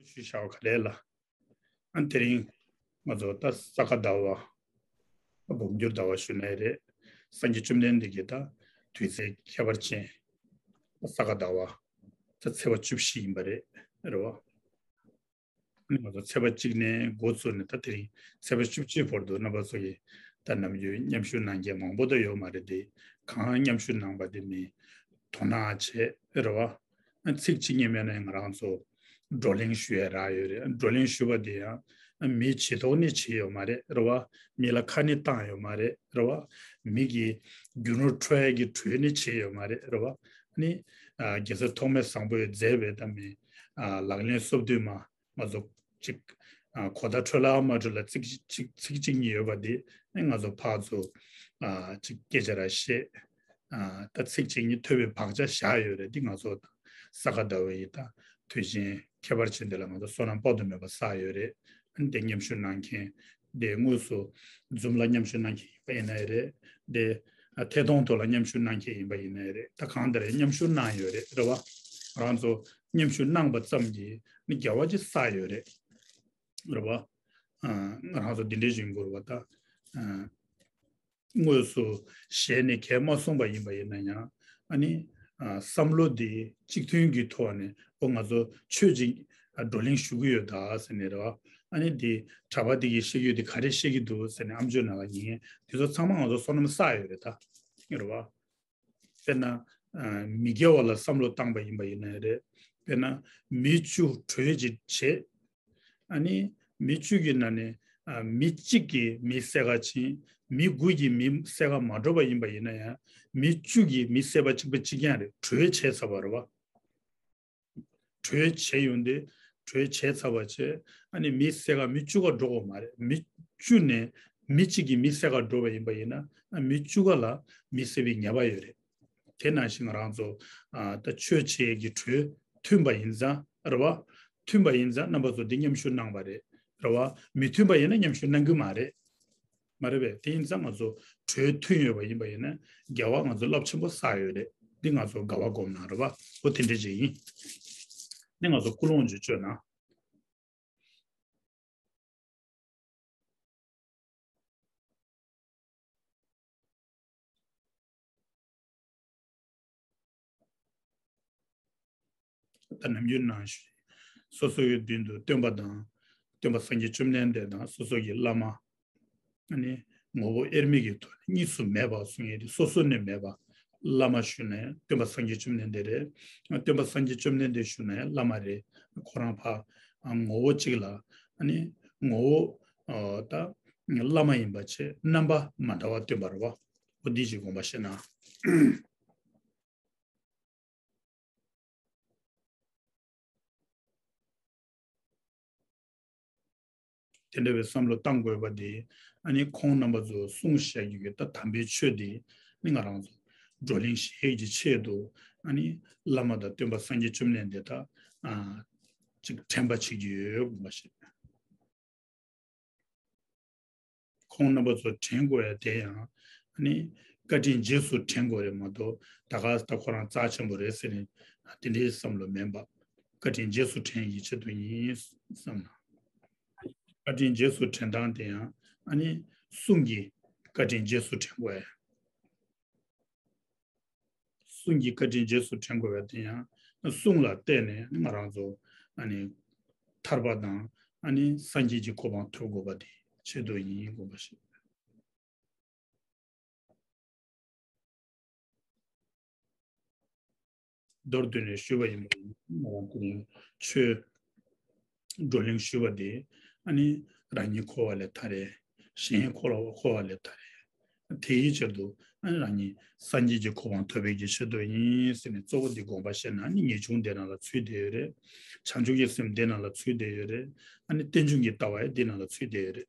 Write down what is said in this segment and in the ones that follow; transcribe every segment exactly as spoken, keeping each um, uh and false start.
ཞུས་བཞག་པ་ག་རེ་ལ། ཨ་དེ་རིང་ང་ཚོ་ད་ས་ག་ཟླ་བ། འབུམ་འགྱུར་ཟླ་བ་ཞུ་ནའི་རེད། སངས་རྒྱས་བཅོམ་ལྡན་འདས་ཀྱི་ད་དུས་ཚེས་ཁྱད་པར་ཅན། ས་ག་ཟླ་བ། ད་ཚེས་པ་བཅུ་བཞི་ཡིན་པ་རེད། རེད་བ། ང་ཚོ་ཚེས་པ་གཅིག་ནས་འགོ་བཙུགས་ནས་ད་དེ་རིང་ཚེས་པ་བཅུ་གཅིག་བར་དུ་རྣམ་པ་ཚོ་གིས་ད་ནམ་རྒྱུན་མཉམ་ཞུགས་གནང་མཁན་མང་པོ་ད་ཡོད་མ་རེད་དེ། གང་མཉམ་ཞུགས་གནང་པ་དེ་མི་དོ་སྣང་བྱེད་རེད་བ། ཨ་ཚིག་གཅིག་གཉིས་མེད་ན་ང་རང་ཚོ་བགྲོ་གླེང་ཞུ་ཡ་རག་ཡོད་རེད། བགྲོ་གླེང་ཞུ་བ་དེ་ཡང་མི་བྱེད་ཐོག་ནས་བྱེད་ཡོད་མ་རེད་རེད་བ། མི་ལ་ཁ་ནས་བཏང་ཡོད་མ་རེད་རེད་བ། མི་གི་རྒྱུ་ནོར་འཕྲོག་ཡ་གི་གྲོས་ནས་བྱེད་ཡོད་མ་རེད་རེད་བ། ཨ་ནི་ཨ་རྒྱལ་ས་ཐོགས་མེད་བཟང་པོས་མཛད་པའི་ད་མི་ཨ་ལག་ལེན་སོ་བདུན་མ། ང་ཚོ་གཅིག་ཨ་གོ་བརྡ་འཕྲོད་ལ་མ་འཕྲོད་ལ་ཚིག་གཅིག་ཚིག་གཅིག་གཉིས་ཡོད་པ་འདི་ང་ཚོ་ཕར་ཚུར་ཨ་གཅིག་སྐད་ཆ་ར་བཤད། ཨ་ད་ཚིག་གཅིག་གཉིས་ཐོས་པའི་བག་ཆགས་བཞག་ཡོད་རེད། འདི་ང་ཚོ་ས་ག་ཟླ་བའི་ད་དུས་ཆེན་ཁྱད་པར་ཅན་འདི་ལ་ང་ཚོ་བསོད་ནམས་དཔག་ཏུ་མེད་པ་བསགས་ཡོད་རེད། ཨ་ནི་དེ་མཉམ་ཞུགས་གནང་མཁན་དེ་དངོས་སུ་Zoom་ལ་མཉམ་ཞུགས་གནང་མཁན་ཡིན་པ་ཡིན་ནའི་རེད་དེ། ཨ་ཐད་གཏོང་ཐོག་ལ་མཉམ་ཞུགས་གནང་མཁན་ཡིན་པ་ཡིན་ནའི་རེད། ད་གང་ལྟར་མཉམ་ཞུགས་གནང་ཡོད་རེད་རེད་བ། ང་རང་ཚོ་མཉམ་ཞུགས་གནང་པ་ཙམ་གྱིས་ནི་དགེ་བ་ཅིག་བསགས་ཡོད་རེད་རེད་བ། ཨ་ང་རང་ཚོ་འདི་འདྲའི་ཞིག་འགོར་བ་ད། ཨ་དངོས་སུ་ཞལ་ནས་གང་མ་གསུངས་པ་ཡིན་པ་ཡིན་ན་ཡང་ཨ་ནི་ཨ་བསམ་བློ་འདི་གཅིག་མཐུན་གྱི་ཐོག་ནས་ཨོ་ང་ཚོ་ཆོས་ཅིག་ཨ་བགྲོ་གླེང་ཞུ་གི་ཡོད་ད་ཟེར་ནས་རེད་བ། ཨ་ནི་འདི་གྲྭ་པ་འདི་གིས་བཤད་རྒྱུ་འདི་ག་རེ་བཤད་ཀྱི་འདུག་ཟེར་ནས་ཨམ་ཅོག་ནང་ལ་ཉན་མཁན་འདི་ཚོ་ཚང་མ་ང་ཚོ་བསོད་ནམས་བསགས་ཡོད་རེད་ད། རེད་བ། དཔེར་ན། ཨ་མི་དགེ་བ་ལ་བསམ་བློ་བཏང་པ་ཡིན་པ་ཡིན་ན་རེད། དཔེར་ན། མི་བཅུ་གྲོས་ཅིག་བྱེད། ཨ་ནི། མི་བཅུ་གི་ནང་ནས། ཨ་མི་གཅིག་གིས་མི་བསད་ག་ཕྱིན། མི་དགུ་གིས་མི་བསད་ག་མ་འགྲོ་བ་ཡིན་པ་ཡིན་ན་ཡང་། མི་བཅུ་གིས་མི་བསད་པ་གཅིག་པ་གཅིག་རྐྱང་རེད། གྲོས་བྱས་ཚར་བ་རེད་བ། གྲོས་བྱས་ཡོང་དུས་གྲོས་བྱས་ཚར་བ་བྱས་ཨ་ནི་མི་བསད་ག་མི་བཅུ་ག་འགྲོ་དགོས་མ་རེད། མི་བཅུ་ནས་མི་གཅིག་གིས་མི་བསད་ག་འགྲོ་བ་ཡིན་པ་ཡིན་ན་ཨ་མི་བཅུ་ག་ལ་མི་བསད་པའི་ཉེས་པ་ཡོད་རེད། དེ་ནང་བཞིན་ང་རང་ཚོ་ཨ་ད་ཆོས་བྱེད་ཀྱི་གྲོས་མཐུན་པ་ཡིན་ཙང་རེད་བ། མཐུན་པ་ཡིན་ཙང་རྣམ་པ་ཚོ་འདི་མཉམ་ཞུགས་གནང་བ་རེད་རེད་བ། མི་མཐུན་པ་ཡིན་ན་མཉམ་ཞུགས་གནང་གི་མ་རེད། མ་རེད་པས། དེ་ཡིན་ཙང་ང་ཚོ་གྲོས་མཐུན་ཡོད་པ་ཡིན་པ་ཡིན་ན་དགེ་བ་ང་ཚོ་རླབས་ཆེན་པོ་བསགས་ཡོད་རེད། འདི་ང་ཚོ་དགའ་བ་སྒོམ་གནང་རེད་པ། འོ་དེ་འདྲ་ཅིག་ཡིན། ནི་ང་ཚོ་ཀུན་སློང་ཅིག་བཅོས་ན། ད་ནམ་རྒྱུན་ནང་བཞིན་སོ་སོའི་མདུན་དུ་སྟོན་པ་དང་། སྟོན་པ་སངས་རྒྱས་བཅོམ་ལྡན་འདས་དང་སོ་སོ་གི་བླ་མ། ཨ་ནི་ངོ་བོ་དབྱེར་མེད་ཀྱི་ཐོག་ནས་གཉིས་སུ་མེད་པ་གསུང་ཡས་དེ་སོ་སོ་ནས་མེད་པ། བླ་མ་ཞུ་ན་ཡང་སྟོན་པ་སངས་རྒྱས་བཅོམ་ལྡན་འདས་རེད། སྟོན་པ་སངས་རྒྱས་བཅོམ་ལྡན་འདས་ཞུ་ན་ཡང་བླ་མ་རེད། ཁོ་རང་ཕར་ངོ་བོ་གཅིག་ལ་ཨ་ནི་ངོ་བོ་ད་བླ་མ་ཡིན་པ་བྱས་རྣམ་པ་མ་འདྲ་བ་སྟོན་པ་རེད་བ། འོ་འདི་ཅིག་དགོངས་པ་བཞེས་ན། དེ་འདྲ་བའི་བསམ་བློ་བཏང་དགོས་པ་དེ། ཨ་ནི་ཁོང་རྣམ་པ་ཚོ་གསུངས་བཞག་རྒྱུ་གི་ད་དམ་པའི་ཆོས་དེ་ནི་ང་རང་ཚོ་བགྲོ་གླེང་ཞུ་ཡས་ཀྱི་ཆེད་དུ། ཨ་ནི་བླ་མ་དང་སྟོན་པ་སངས་རྒྱས་བཅོམ་ལྡན་འདས་ད་ཨ་ཅིག་དྲན་པ་བྱེད་ཀྱི་ཡོད་དགོངས་པ་བཞེས། ཁོང་རྣམ་པ་ཚོ་དྲན་དགོས་ཡ་དེ་ཡང་ཨ་ནི་བཀའ་དྲིན་རྗེས་སུ་དྲན་དགོས་རེད་མ་གཏོགས་ད་ག་ད་ཁོ་རང་རྩ་ཆེན་པོ་རེད་ཟེར་ནས་དེ་འདྲའི་བསམ་བློ་མེད་པ། བཀའ་དྲིན་རྗེས་སུ་དྲན་ཡི་ཆེད་དུ་ཡིན་བསམ་ན། བཀའ་དྲིན་རྗེས་སུ་དྲན་སྟངས་དེ་ཡང་ཨ་ནི་གསུང་གི་བཀའ་དྲིན་རྗེས་སུ་དྲན་དགོས་ཡ། གསུང་གི་བཀའ་དྲིན་རྗེས་སུ་དྲན་དགོས་པ་དེ་ཡང་གསུང་ལ་བརྟེན་ནས་ང་རང་ཚོ་ཨ་ནི་ཐར་པ་དང་ཨ་ནི་སངས་རྒྱས་ཀྱི་གོ་འཕང་ཐོབ་དགོས་པ་དེ་ཆེད་དུ་ཡིན་དགོངས་པ་བཞེས། མདོར་བསྡུས་ནས་ཞུས་པ་ཡིན་པ་ཡིན་ན་ང་རང་ཚོ་ཆོས་བགྲོ་གླེང་ཞུས་པ་དེ་ཨ་ནི་རང་ཉིད་འཁོར་བ་ལས་ཐར་ཡས། གཞན་འཁོར་བ་འཁོར་བ་ལས་ཐར་ཡས། དེའི་ཕྱིར་དུ་ཨ་ནི་རང་ཉིད་སངས་རྒྱས་ཀྱི་གོ་འཕང་ཐོབ་པའི་གི་ཆེད་དུ་ཡིན་ཟེར་ནས་གཙོ་བོ་འདི་དགོངས་པ་བཞེས་ན་ཨ་ནི་ངེས་འབྱུང་འདི་ནང་ལ་ཚུད་བསྡད་ཡོད་རེད། བྱང་ཆུབ་ཀྱི་སེམས་འདི་ནང་ལ་ཚུད་བསྡད་ཡོད་རེད། ཨ་ནི་རྟེན་འབྱུང་གི་ལྟ་བ་ཡང་འདི་ནང་ལ་ཚུད་བསྡད་ཡོད་རེད།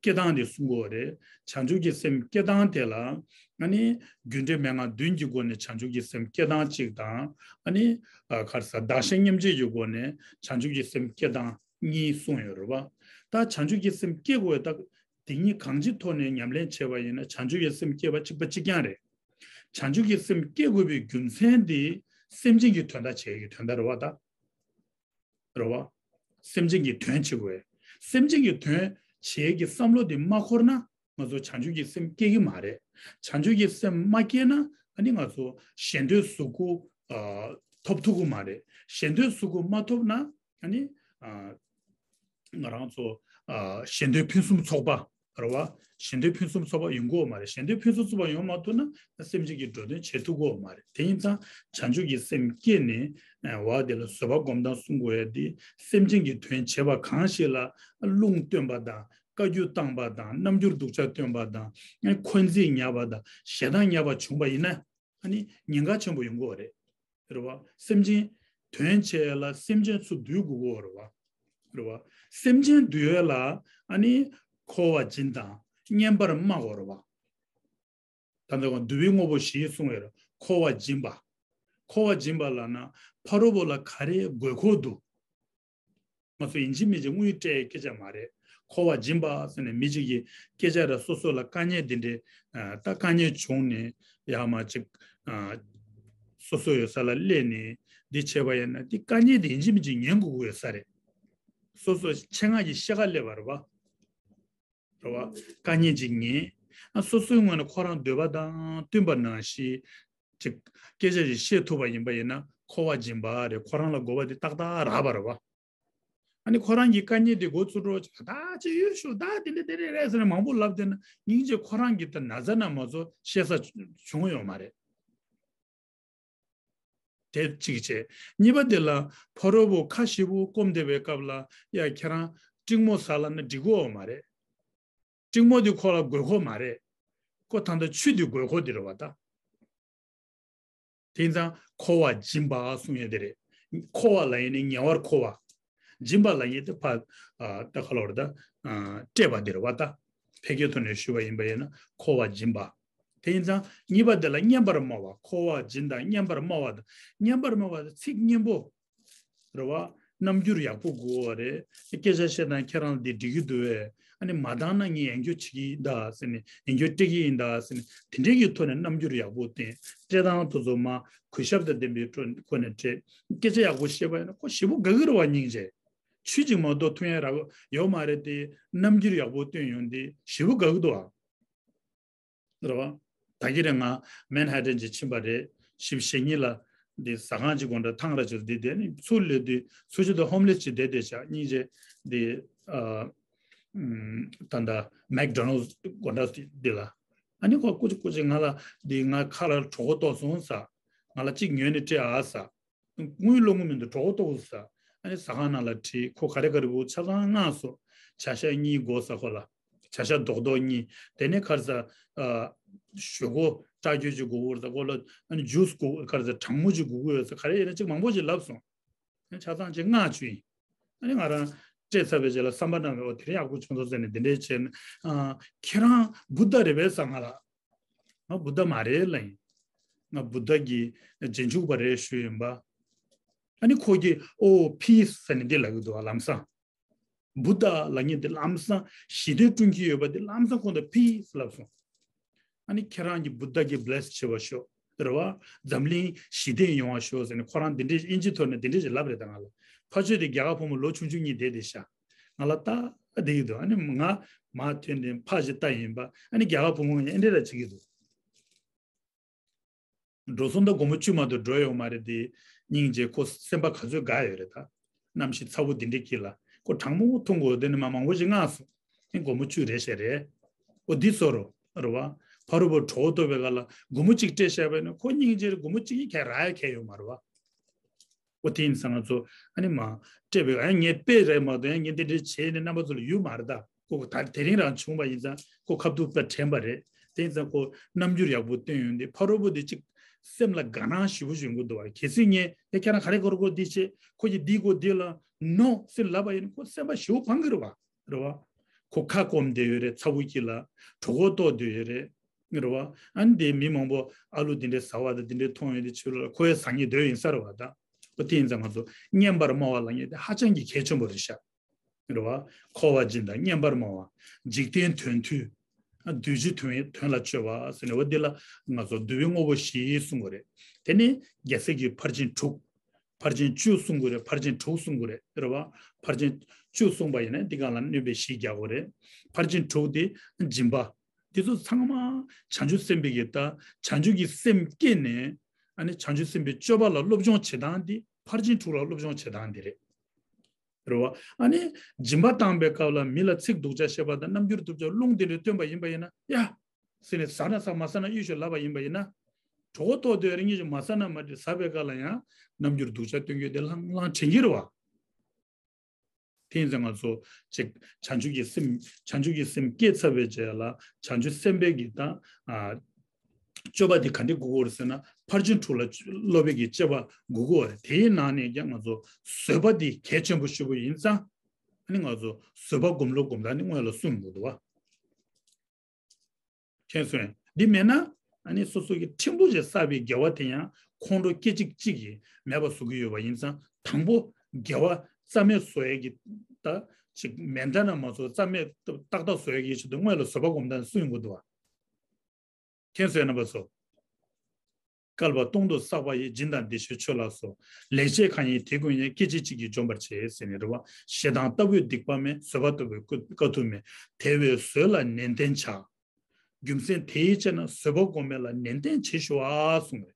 སྐྱེ་སྟངས་དེ་གསུང་གི་ཡོད་རེད། བྱང་ཆུབ་ཀྱི་སེམས་སྐྱེ་སྟངས་དེ་ལ་ཨ་ནི་རྒྱུ་འབྲས་མན་ངག་བདུན་གྱི་སྒོ་ནས་བྱང་ཆུབ་ཀྱི་སེམས་སྐྱེ་སྟངས་གཅིག་དང་། ཨ་ནི་ཨ་ག་རེ་ཟེར། བདག་གཞན་མཉམ་བརྗེ་གི་སྒོ་ནས་བྱང་ཆུབ་ཀྱི་སེམས་སྐྱེ་སྟངས་གཉིས་གསུངས་ཡོད་རེད་པ། ད་བྱང་ཆུབ་ཀྱི་སེམས་སྐྱེ་དགོས་ད། དེ་གཉིས་གང་ཅིའི་ཐོག་ནས་ཉམས་ལེན་བྱས་པ་ཡིན་ན་བྱང་ཆུབ་ཀྱི་སེམས་སྐྱེ་བ་གཅིག་པ་གཅིག་རྐྱང་རེད། བྱང་ཆུབ་ཀྱི་སེམས་སྐྱེ་དགོས་པའི་རྒྱུ་མཚན་དེ་སེམས་ཅན་གྱི་དོན་དག་བྱེད་ཀྱི་དོན་དག་རེད་པ་ད། རེད་པ། སེམས་ཅན་གྱི་དོན་བྱེད་དགོས། སེམས་ཅན་གྱི་དོན་བྱེད་ཀྱི་བསམ་བློ་དེ་མ་འཁོར་ན་ང་ཚོ་བྱང་ཆུབ་ཀྱི་སེམས་སྐྱེ་གི་མ་རེད། བྱང་ཆུབ་ཀྱི་སེམས་མ་སྐྱེ་ན་ཨ་ནི་ང་ཚོ་གཞན་དོན་གཟུགས་སྐུ་ཨ་ཐོབ་ཐུབ་ཀྱི་མ་རེད། གཞན་དོན་གཟུགས་སྐུ་མ་ཐོབ་ན་ཨ་ནི་ཨ་ང་རང་ཚོ་ཨ་གཞན་དོན་ཕུན་སུམ་ཚོགས་པ་རེད་པ། གཞན་དོན་ཕུན་སུམ་ཚོགས་པ་ཡོང་གི་ཡོད་མ་རེད། གཞན་དོན་ཕུན་སུམ་ཚོགས་པ་ཡོང་མ་ཐུབ་ན་སེམས་ཅན་གྱི་འགྲོ་དོན་བྱེད་ཐུབ་ཀྱི་ཡོད་མ་རེད། དེ་ཡིན་ཙང་བྱང་ཆུབ་ཀྱི་སེམས་སྐྱེས་ནས་ཨ་བ་དེ་ལ་བཟོད་པ་སྒོམ་སྟངས་གསུང་དགོས་ཡ་དེ་སེམས་ཅན་གྱི་དོན་བྱེད་པ་གང་ཞིག་ལ་རླུང་བཏོན་པ་དང་། བཀའ་བཀྱོན་བཏང་པ་དང་། རྣམ་འགྱུར་སྡུག་ཅག་སྟོན་པ་དང་། འཁོན་འཛིན་ཉར་བ་དང་། ཞེ་སྡང་ཉར་བ་བྱུང་བ་ཡིན་ན་ཨ་ནི་ཉེན་ཁ་ཆེན་པོ་ཡོང་གི་ཡོད་རེད། རེད་པ། སེམས་ཅན་དོན་བྱེད་ཡ་ལ་སེམས་ཅན་ཚུར་འདུལ་དགོས་ཀྱི་ཡོད་རེད་པ། རེད་པ། སེམས་ཅན་འདུལ་ཡ་ལ་ཨ་ནི་འཁོར་བ་སྦྱིན་དང་། བསྙེན་པར་སྨྲ་དགོས་རེད་པ། ད་ལྟ་འདུལ་བའི་དངོས་པོ་བཞི་གསུངས་ཡོད་རེད། འཁོར་བ་སྦྱིན་པ། འཁོར་བ་སྦྱིན་པ་ལབ་ན་ཕ་རོལ་པོ་ལ་ག་རེ་དགོས་མཁོ་འདུག་ང་ཚོ་ཡིན་གཅིག་མིན་གཅིག་དངུལ་སྤྲད་སྐད་ཆ་མ་རེད། འཁོར་བ་སྦྱིན་པ་ཟེར་ནས་མི་གཅིག་གིས་སྐད་ཆ་ར་སོ་སོ་ལ་དཀའ་ངལ་འདི་འདྲའི་ཨ་ད་དཀའ་ངལ་བྱུང་ནས་ཡར་མར་ཅིག་ཨ་སོ་སོ་ཡོད་ས་ལ་སླེབས་ནས་འདི་བྱས་པ་ཡིན་ན་འདི་དཀའ་ངལ་འདི་ཡིན་གཅིག་མིན་གཅིག་ཉན་དགོས་ཀྱི་ཡོད་ས་རེད། སོ་སོ་ཆེད་མངགས་ཀྱི་ཤེས་ཀ་སླེབས་པ་རེད་པ། རེད་པ། དཀའ་ངལ་ཅིག་ངེས། ཨ་སོ་སོའི་ངོས་ནས་ཁོ་རང་འདོད་པ་དང་བསྟུན་པ་ནང་བཞིན་ཅིག་སྐད་ཆ་ཞིག་བཤད་ཐུབ་པ་ཡིན་པ་ཡིན་ན་འཁོར་བ་སྦྱིན་པ་རེད། ཁོ་རང་ལ་དགོས་པ་དེ་ཏག་ཏག་རག་པ་རེད་པ། ཨ་ནི་ཁོ་རང་གི་དཀའ་ངལ་དེ་འགོ་ཚུགས་འགྲོ་ཅིག་ད་ཅི་ཡོད་ཤོག་ད་དེ་འདྲ་དེ་འདྲ་རེད་ཟེར་ནས་མང་པོ་ལབ་བསྡད་ན་སྙིང་རྗེ་ཁོ་རང་གི་ད་ན་ཚ་ན་མ་ཚོ་བཤད་ས་བྱུང་ཡོད་མ་རེད། དེ་གཅིག་བྱས། གཉིས་པ་དེ་ལ་ཕ་རོལ་པོ་ཁ་ཞེ་པོ་སྐོམ་བསྡད་པའི་སྐབས་ལ་ཡ་ཁྱེད་རང་ཀྲིང་མོ་ཟ་ལབ་ན་འགྲིག་གི་ཡོད་མ་རེད། ཀྲིང་མོ་དེ་ཁོ་ལ་དགོས་མཁོ་མ་རེད། ཁོ་ད་ལྟ་ཆུ་དེ་དགོས་མཁོ་དེ་རེད་པ་ད། དེ་ཡིན་ཙང་འཁོར་བ་སྦྱིན་པ་གསུང་ཡས་དེ་རེད། འཁོར་བ་ལབ་ཡས་ནི་ཉེ་བར་མཁོ་བ། སྦྱིན་པ་ལབ་ཡས་དེ་ཕ་ཨ་ད་ག་ལབ་རེད་ད། ཨ་སྤྲད་པ་དེ་རེད་པ་ད། ཕལ་སྐད་ཐོག་ནས་ཞུས་པ་ཡིན་པ་ཡིན་ན་འཁོར་བ་སྦྱིན་པ། དེ་ཡིན་ཙང་གཉིས་པ་དེ་ལ་བསྙེན་པར་སྨྲ་བ། འཁོར་བ་སྦྱིན་དང་བསྙེན་པར་སྨྲ་བ་དང་། བསྙེན་པར་སྨྲ་བ་དེ་ཚིག་སྙན་པོ། རེད་པ། རྣམ་འགྱུར་ཡག་པོ་དགོས་པ་རེད། སྐད་ཆ་བཤད་སྟངས་ཁྱེད་རང་ལ་འདི་འགྲིག་གི་འདུག་བས། ཨ་ནི་མ་འདང་ན་ངས་ཡང་བསྐྱར་བྱེད་ཀྱི་ཡིན་ད་ཟེར་ནས་ཡང་བསྐྱར་སྤྲད་ཀྱི་ཡིན་ད་ཟེར་ནས་དེ་འདྲའི་གི་ཐོག་ནས་རྣམ་འགྱུར་ཡག་པོ་བསྟན། སྤྲད་སྟངས་དེ་ཚོ་མ་གུས་ཞབས་དང་ལྡན་པའི་ཐོག་ནས་སྤྲད། སྐད་ཆ་ཡག་པོ་བཤད་པ་ཡིན་ན་ཁོ་ཞེ་པོ་དགའ་གི་རེད་པ། སྙིང་རྗེ། ཆུ་གཅིག་མ་གཏོགས་འཐུང་ཡ་རག་ཡོད་མ་རེད་དེ། རྣམ་འགྱུར་ཡག་པོ་བསྟན་ཡོང་དེ་ཞེ་པོ་དགའ་གི་འདུག་ཨ། རེད་པ། ད་གིན་རེད་ང་མན་ཧ་ཏན་ཅིག་ཕྱིན་པ་རེད། ཞིབ་ཞེ་གཉིས་ལ་འདི་ཟ་ཁང་ཅིག་དགོང་དག་ཐང་ར་ཅིག་འདི་དེ་ནི་ཚུར་སླེབས་དུས་ཚུར་ཕྱི་དུ་ཧོམ་ལེས་ཅིག་བསྡད་བསྡད་བཞག་སྙིང་རྗེ། འདི་ཨ་ཨམ་ད་ལྟ་མེག་ཌོ་ནལ་དགོང་དག་འདི་ལ་ཨ་ནི་ཁོ་སྐུ་མཁྱེན་སྐུ་མཁྱེན་ང་ལ་འདི་ང་ཁ་ལ་གྲོད་ཁོག་ལྟོགས་སོང་ཟེར། ང་ལ་གཅིག་ཉོས་ནས་སྤྲད་ཨ་ཟེར། དངུལ་བླུག་མི་འདུག་གྲོད་ཁོག་ལྟོགས་ཟེར། ཨ་ནི་ཟ་ཁང་ནང་ལ་དྲིས། ཁོ་ག་རེ་ག་རེ་དགོས་ཆ་ཚང་མངགས་སོང་། བྱ་ཤ་གཉིས་དགོས་ཟེར་ཁོ་ལ། བྱ་ཤ་རྡོག་རྡོག་གཉིས། དེ་ནས་ག་རེ་ཟེར། ཨ་ཞོག་ཁོག་སྐྲ་རྒྱུ་ཅིག་དགོས་ཟེར་ཁོ་ལ། ཨ་ནི་ཇུས་དགོས་ག་རེ་ཟེར། གྲང་མོ་ཅིག་དགོས་ཡོད་ཟེར། ག་རེ་ཡིན་ན་ཅིག་མང་པོ་ཅིག་ལབ་སོང་། ཨ་ནི་ཆ་ཚང་ཅིག་མངགས་བཅུག་ཡིན། ཨ་ནི་ང་རང་སྤྲད་ཚར་བའི་རྗེས་ལ་བསམ་པ་ནང་ལ་འོ་དེ་རིང་ཡག་པོ་བྱུང་སོང་ཟེར་ནས་འདི་འདྲས་བྱས་ནས། ཨ་ཁྱེད་རང་བུདྡྷ་རེད་པས་ཟེར་ང་ལ། ང་བུདྡྷ་མ་རེད་ལབ་ཡིན། ང་བུདྡྷ་གི་རྗེས་འཇུག་པ་རེད་ཞུས་ཡིན་པ། ཨ་ནི་ཁོ་གིས་ཨོ་ཕིས་ཟེར་ནས་འདི་ལབ་ཀྱི་འདུག་བ། ལམ་སང་བུདྡྷ་ལབ་མཁན་དེ་ལམ་སང་ཞི་བདེ་བསྐྲུན་གྱི་ཡོད་པ་དེ་ལམ་སང་ཁོང་དུ་ཕིས་ལབ་སོང་། ཨ་ནི་ཁྱེད་རང་གི་བུདྡྷ་གི་བྷི་ལེ་སི་བྱེད་པ་ཤོག་རེད་བ། འཛམ་གླིང་ཞི་བདེ་ཡོང་བ་ཤོག་ཟེར་ནས་ཁོ་རང་འདི་འདྲས་ཨིན་ཇི་ཐོག་ནས་འདི་འདྲས་ཞིག་ལབ་རེད་ད་ང་ལ། ཕ་ཆོས་དེ་རྒྱ་གར་བུ་མོ་ལོ་ཆུང་ཆུང་གཉིས་བསྡད་དེ་ཤག་ང་ལ་ལྟ་བསྡད་ཀྱི་འདུག་ཨ་ནི་ང་མ་ཐོན་ཏེ་ཕ་ཞིག་ལྟ་ཡིན་པ། ཨ་ནི་རྒྱ་གར་བུ་མོ་ཡང་ཨེ་འདྲས་ར་བྱེད་ཀྱི་འདུག་འགྲོ་སོང་ད་སྒོར་མོ་བཅུ་མ་གཏོགས་འགྲོ་ཡོད་མ་རེད་དེ། སྙིང་རྗེ་ཁོ་སེམས་པ་ག་ཚོད་དགའ་ཡོད་རེད་ད། གནམ་གཤིས་ཚ་བོ་འདི་འདྲའི་དཀྱིལ་ལ་ཁོ་གྲང་མོ་འཐུང་དགོས་དེ་ནི་མ་མང་པོ་ཞིག་མངགས་སོང་། ཨེ་སྒོར་མོ་བཅུ་རེ་བཞག་རེད། ཨོ་འདི་བཟོ་རོགས་རེད་བ། ཕ་རོལ་པོ་གྲོད་ཁོག་ལྟོགས་པའི་སྐབས་ལ་སྒོར་མོ་གཅིག་སྤྲད་བཞག་པས་ན་ཁོ་སྙིང་རྗེ་རེད། སྒོར་མོ་གཅིག་གིས་ག་རེ་རག་ཡ་གང་ཡང་ཡོད་མ་རེད་བ། ཨོ་དེ་ཡིན་ཙང་ང་ཚོ་ཨ་ནི་མ་སྤྲད་པའི་ཨ་ངས་དཔེ་རེད་མ་གཏོགས་ཡང་ངས་འདི་འདྲ་བྱས་ནས་རྣམ་པ་ཚོ་ལ་ཡོད་མ་རེད་ད། ཁོ་ད་དེ་རིང་རང་བྱུང་བ་ཡིན་ཙང་ཁོ་ཁ་ཐུག་པ་དྲན་པ་རེད། དེ་ཡིན་ཙང་ཁོ་རྣམ་འགྱུར་ཡག་པོ་སྟོན་ཡོང་དུས་ཕ་རོལ་པོ་དེ་གཅིག་སེམས་ལ་དགའ་སྣང་ཞེ་པོ་ཞིག་ཡོང་གི་འདུག་བ། གལ་སྲིད་ངས་ཡ་ཁྱེད་རང་ག་རེ་དགོས་རེད་དགོས་འདི་བྱེད། ཁོ་གིས་འདི་དགོས་འདི་ལ་ནོ་ཟེར་ལབ་པ་ཡིན་ན་ཁོ་སེམས་པ་ཞེ་པོ་ཕངས་གི་རེད་བ། རེད་བ། ཁོ་ཁ་སྐོམ་བསྡད་ཡོད་རེད། ཚ་བོ་སྐྱིད་ལ་གྲོད་ཁོག་ལྟོགས་བསྡད་ཡོད་རེད། རེད་བ། ཨ་ནི་དེ་མི་མང་པོ་ཨ་ལུ་དེ་འདྲའི་ཟ་བ་དང་དེ་འདྲའི་མཐོང་ཡོད་དེ་ཕྱི་ལོགས་ལ་ཁོ་ཡ་ཟ་ངེས་སྡོད་ཡིན་ས་རེད་བ། ད་ཁོ་དེ་ཡིན་ཙང་ང་ཚོ་བསྙེན་པར་སྨྲ་བ་ལབ་མཁན་དེ་ཧ་ཅང་གི་གལ་ཆེན་པོ་རེད་ཤག་རེད་བ། མཁོ་བ་སྦྱིན་དང་བསྙེན་པར་སྨྲ་བ། འཇིག་རྟེན་དོན་མཐུན། ཨ་གདུལ་བྱའི་དོན་དོན་ལ་སྤྱོད་པ་ཟེར་ནས་འོ་འདི་ལ་ང་ཚོ་འདུལ་བའི་དངོས་པོ་བཞི་གསུང་གི་རེད། དེ་ནི་རྒྱལ་སྲས་ཀྱི་ཕར་ཕྱིན་དྲུག་ཕར་ཕྱིན་བཅུ་གསུང་གི་རེད། ཕར་ཕྱིན་དྲུག་གསུང་གི་རེད། རེད་བ། ཕར་ཕྱིན་བཅུ་གསུངས་པ་ཡིན་ན་འདི་གང་ལ་གནོད་པའི་གཞི་རྒྱག་དགོས་རེད། ཕར་ཕྱིན་དྲུག་དེ་སྦྱིན་པ། འདི་ཚོ་ཚང་མ་བྱང་ཆུབ་སེམས་དཔའི་གི་ད་བྱང་ཆུབ་ཀྱི་སེམས་བསྐྱེད་ནས་ཨ་ནི་བྱང་ཆུབ་སེམས་དཔའི་སྤྱོད་པ་ལ་སློབ་སྦྱོང་བྱེད་སྟངས་འདི་ཕར་ཕྱིན་དྲུག་ལ་སློབ་སྦྱོང་བྱེད་སྟངས་འདི་རེད། རེད་བ། ཨ་ནི་སྦྱིན་པ་བཏང་པའི་སྐབས་ལ་མི་ལ་ཚིག་སྡུག་ཅག་བཤད་པ་དང་རྣམ་འགྱུར་སྡུག་ཅག་རླུང་དེ་འདྲ་སྟོན་པ་ཡིན་པ་ཡིན་ན་ཡ། ཟེར་ནས་ཟ་ན་ཟ་མ་ཟ་ན་གཡུག་ཞོག་ལབ་པ་ཡིན་པ་ཡིན་ན། གྲོད་ཁོག་ལྟོགས་དུས་རིང་ཉིན་ཞིག་མ་ཟ་ན་མ་འགྲིག་ཟ་བའི་སྐབས་ལ་ཡང་རྣམ་འགྱུར་སྡུག་ཅག་སྟོན་རྒྱུ་དེ་ལྷང་ལྷང་དྲན་གྱི་རེད་བ། དེ་ཡིན་ཙང་ང་ཚོ་ཅིག་བྱང་ཆུབ་ཀྱི་སེམས་བྱང་ཆུབ་ཀྱི་སེམས་བསྐྱེད་ཚར་བའི་རྗེས་ལ་བྱང་ཆུབ་སེམས་དཔའི་གི་ད་ཨ་སྤྱོད་པ་དེ་ག་འདྲ་དགོས་ཀྱི་རེད་ཟེར་ན་ཕར་ཕྱིན་དྲུག་ལ་སློབ་པའི་གི་སྤྱོད་པ་དགོས་ཀྱི་རེད། དེའི་ནང་ནས་ཀྱང་ང་ཚོ་བཟོད་པ་དེ་གལ་ཆེན་པོ་ཞེ་པོ་ཡིན་ཙང་ཨ་ནི་ང་ཚོ་བཟོད་པ་སྒོམ་ལུགས་སྒོམ་སྟངས་ནི་སྔོན་ལ་གསུངས་དགོས་འདུག་བ། མཁྱེན་སོང་། འདི་མེད་ན་ཨ་ནི་སོ་སོ་གི་ཕྲན་བུ་ཞིག་བསགས་པའི་དགེ་བ་དེ་ཡང་ཁོང་ཁྲོ་སྐད་ཅིག་གཅིག་གིས་མེད་པ་བཟོ་གི་ཡོད་པ་ཡིན་ཙང་དང་པོ་དགེ་བ་རྩ་མེད་བཟོ་ཡས་ཀྱི་ད་ཅིག་མེ་མདའ་ན་མ་བཟོ་རྩ་མེད་ཏག་ཏག་བཟོ་ཡས་ཀྱི་ཆེད་དུ་སྔོན་ལ་བཟོད་པ་སྒོམ་སྟངས་གསུངས་ཡོང་གི་འདུག་བ། མཁྱེན་སོང་རྣམ་པ་ཚོ། བསྐལ་པ་སྟོང་དུ་བསགས་པ་ཡི། སྦྱིན་དང་བདེ་གཤེགས་མཆོད་ལ་སོགས། ལེགས་སྤྱད་གང་ཡིན་དེ་ཀུན་ཡང་། སྐད་ཅིག་གཅིག་གིས་འཇོམས་པར་བྱེད། ཟེར་ནས་རེད་བ། ཞེ་སྡང་ལྟ་བུའི་སྡིག་པ་མེད། བཟོད་པ་ལྟ་བུའི་དཀའ་ཐུབ་མེད། དེ་བས་བཟོད་ལ་ནན་ཏན་བྱ། རྒྱུ་མཚན་དེ་ཡིས་བྱས་ན་བཟོད་པ་སྒོམ་པ་ལ་ནན་ཏན་བྱེད་ཤོག་ཨ་གསུངས་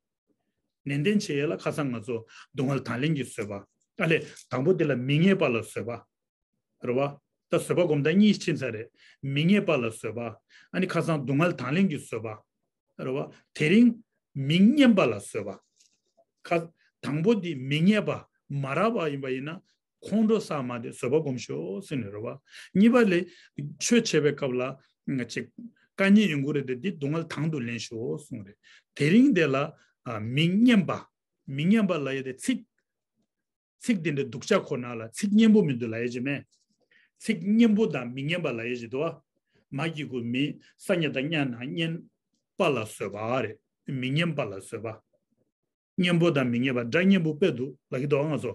རེད། ནན་ཏན་བྱེད་ཡས་ལ་ཁ་སང་ང་ཚོ་སྡུག་བསྔལ་དང་ལེན་གྱི་བཟོད་པ། ཨ་ལས་དང་པོ་དེ་ལ་མི་ངན་པ་ལ་བཟོད་པ། རེད་བ། ད་བཟོད་པ་སྒོམ་སྟངས་གཉིས་ཕྱིན་ཚར་རེད། མི་ངན་པ་ལ་བཟོད་པ། ཨ་ནི་ཁ་སང་སྡུག་བསྔལ་དང་ལེན་གྱི་བཟོད་པ། རེད་བ། དེ་རིང་མི་ངན་པ་ལ་བཟོད་པ། ཁ། དང་པོ་དེ་མི་ངན་པ་མ་རབས་པ་ཡིན་པ་ཡིན་ན་ཁོང་ཁྲོ་བསགས་མ་དེ་བཟོད་པ་སྒོམ་ཤོག་ཟེར་ནས་རེད་བ། གཉིས་པ་ལས་ཆོས་བྱེད་པའི་སྐབས་ལ་ང་ཅིག་དཀའ་ངལ་ཡོང་གི་རེད་དེ་འདི་སྡུག་བསྔལ་དང་དུ་ལེན་ཤོག་གསུངས་རེད། དེ་རིང་དེ་ལ་ཨ་མི་ངན་པ། མི་ངན་པ་ལབ་ཡས་དེ་ཚིག་ཚིག་དེ་འདྲ་སྡུག་ཅག་ཁོ་ན་ལ་ཚིག་སྙན་པོ་མི་འདུག་ལབ་ཡས་ཅིག་མེད། ཚིག་སྙན་པོ་དང་མི་སྙན་པ་ལབ་ཡས་ཅིག་འདུག་བ། མ་གི་གུ་མི། ས་ཉ་བཏགས་སྙ་ན་སྙན། པ་ལ་བཟོད་པ་རེད། མི་སྙན་པ་ལ་བཟོད་པ། སྙན་པོ་དང་མི་སྙན་པ་སྒྲ་སྙན་པོ་དཔེ་འདུག་ལབ་ཀྱི་འདུག་བ་ང་ཚོ།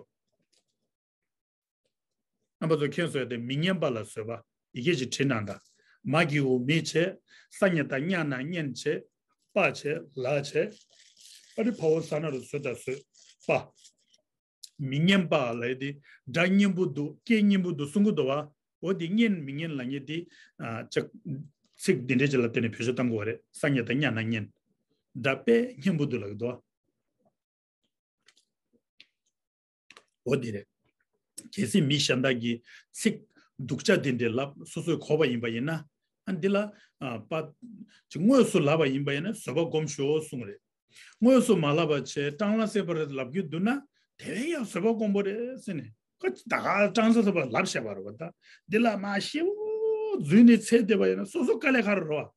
རྣམ་པ་ཚོ་མཁྱེན་སོང་ཡ་དེ་མི་སྙན་པ་ལ་བཟོད་པ་ཡི་གེ་ཅིག་བྲིས་གནང་དང་། མ་གི་གུ་མི་བྱས། ས་ཉ་བཏགས་སྙ་ན་སྙན་བྱས། པ་བྱས་ལ་བྱས། ཨ་རི་བ་འོ་ས་ན་རུ་བཟོད་དང་བཟོད་པ། མི་སྙན་པ་ལབ་ཡས་དེ་སྒྲ་སྙན་པོ་འདུག་སྐད་སྙན་པོ་འདུག་གསུང་གི་འདུག་བ། འོ་དེ་སྙན་མི་སྙན་ལབ་མཁན་དེ་ཨ་ཅིག་ཚིག་འདི་འདྲའི་ཅིག་ལ་བརྟེན་ནས་བེད་སྤྱོད་གཏང་དགོས་པ་རེད། ས་ཉ་བཏགས་སྙ་ན་སྙན། སྒྲ་དཔེ་སྙན་པོ་འདུག་ལབ་ཀྱི་འདུག་བ། འོ་དེ་རེད། གལ་སྲིད་མི་གཞན་དག་གིས་ཚིག་སྡུག་ཅག་དེ་འདྲའི་ལབ་སོ་སོས་གོ་བ་ཡིན་པ་ཡིན་ན། ཨ་འདི་ལ་ཨ་པ་ཅིག་དངོས་སུ་ལབ་པ་ཡིན་པ་ཡིན་ན་བཟོད་པ་སྒོམ་ཤོག་གསུངས་རེད། དངོས་སུ་མ་ལབ་པ་བྱས་སྤྲང་ལ་སེ་པ་རེད་ལབ་ཀྱི་འདུག་ན་དེ་བས་ཡང་བཟོད་པ་སྒོམ་པོ་རེད་ཟེར་ནས་ཁོ་ད་ག་སྤྲང་ས་སེ་པ་ལབ་བཤད་པ་རེད་བ། ད་འདི་ལ་མ་ཤེའུ་རྫུན་ནས་ཚད་བསྡད་པ་ཡིན་ན་སོ་སོ་དཀའ་ལས་ཁག་རེད་བ།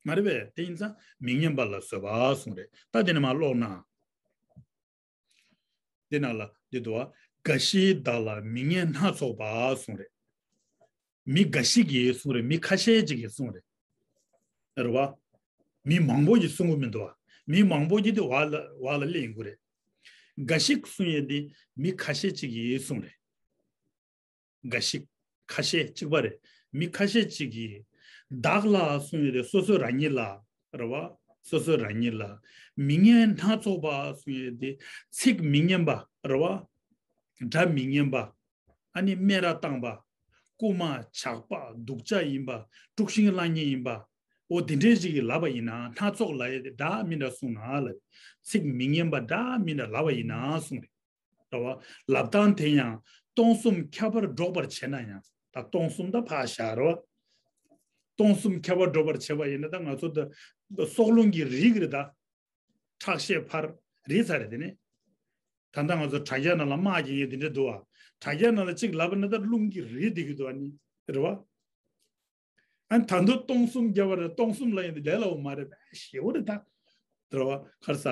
མ་རེད་པས། དེ་ཡིན་ཙང་མི་སྙན་པ་ལ་བཟོད་པ་གསུངས་རེད། ད་དེ་ནས་མ་ཀློག་ན། དེ་ནང་ལ་འདི་འདུག་བ། འགའ་ཞིག་བདག་ལ་མི་སྙན་སྣ་ཚོགས་པ་གསུངས་རེད། མི་འགའ་ཞིག་གིས་གསུངས་རེད། མི་ཁ་ཤས་ཅིག་གིས་གསུངས་རེད། རེད་བ། མི་མང་པོ་ཞིག་གསུང་གི་མི་འདུག་བ། མི་མང་པོ་ཞིག་དེ་བར་ལ་བར་ལ་སླེབས་ཡོང་གི་རེད། འགའ་ཞིག་གསུང་ཡས་དེ་མི་ཁ་ཤས་ཅིག་གིས་གསུངས་རེད། འགའ་ཞིག་ཁ་ཤས་གཅིག་པ་རེད། མི་ཁ་ཤས་ཅིག་གིས་བདག་ལ་གསུང་ཡས་དེ་སོ་སོ་རང་ཉིད་ལ་རེད་བ། སོ་སོ་རང་ཉིད་ལ་མི་སྙན་སྣ་ཚོགས་པ་གསུང་ཡས་དེ་ཚིག་མི་སྙན་པ་རེད་བ། སྒྲ་མི་སྙན་པ། ཨ་ནི་སྨད་ར་བཏང་པ། རྐུ་མ་ཇག་པ་སྡུག་ཅག་ཡིན་པ། དཀྲུག་ཤིང་བསླང་མཁན་ཡིན་པ། འོ་དེ་འདྲས་ཅིག་གིས་ལབ་པ་ཡིན་ན་སྣ་ཚོགས་ལབ་ཡས་དེ་འདྲ་མི་འདྲ་གསུངས་ན་ལབ། ཚིག་མི་སྙན་པ་འདྲ་མི་འདྲ་ལབ་པ་ཡིན་ན་གསུངས་རེད། རེད་བ། ལབ་སྟངས་དེ་ཡང་སྟོང་གསུམ་ཁྱབ་པར་སྒྲོག་པར་བྱེད་ན་ཡང་ད་སྟོང་གསུམ་ད་ཕར་བཞག་རེད་བ། སྟོང་གསུམ་ཁྱབ་པར་སྒྲོག་པར་བྱེད་པ་ཡིན་ན་ད་ང་ཚོ་ད་སྲོག་རླུང་གི་རིགས་རེད་ད། ཁྲག་ཤེད་འཕར་རེད་ཚར་རེད་དེ་ནས། ད་ལྟ་ང་ཚོ་དྲ་རྒྱ་ནང་ལ་དམག་གི་ཡས་དེ་འདྲ་འདུག་བ། དྲ་རྒྱ་ནང་ལ་གཅིག་ལབ་པ་ན་ད་རླུང་གི་རིགས་དེ་གི་འདུག་བ་ནི་རེད་བ། ཨ་ནི་ད་དུང་སྟོང་གསུམ་རྒྱབ་པ་རེད། སྟོང་གསུམ་ལ་ཡིན་དེ་ལས་སླ་བོ་མ་རེད་པས་ཞེ་བོ་རེད་ད། དེ་རེད་བ། ག་རེ་ཟ།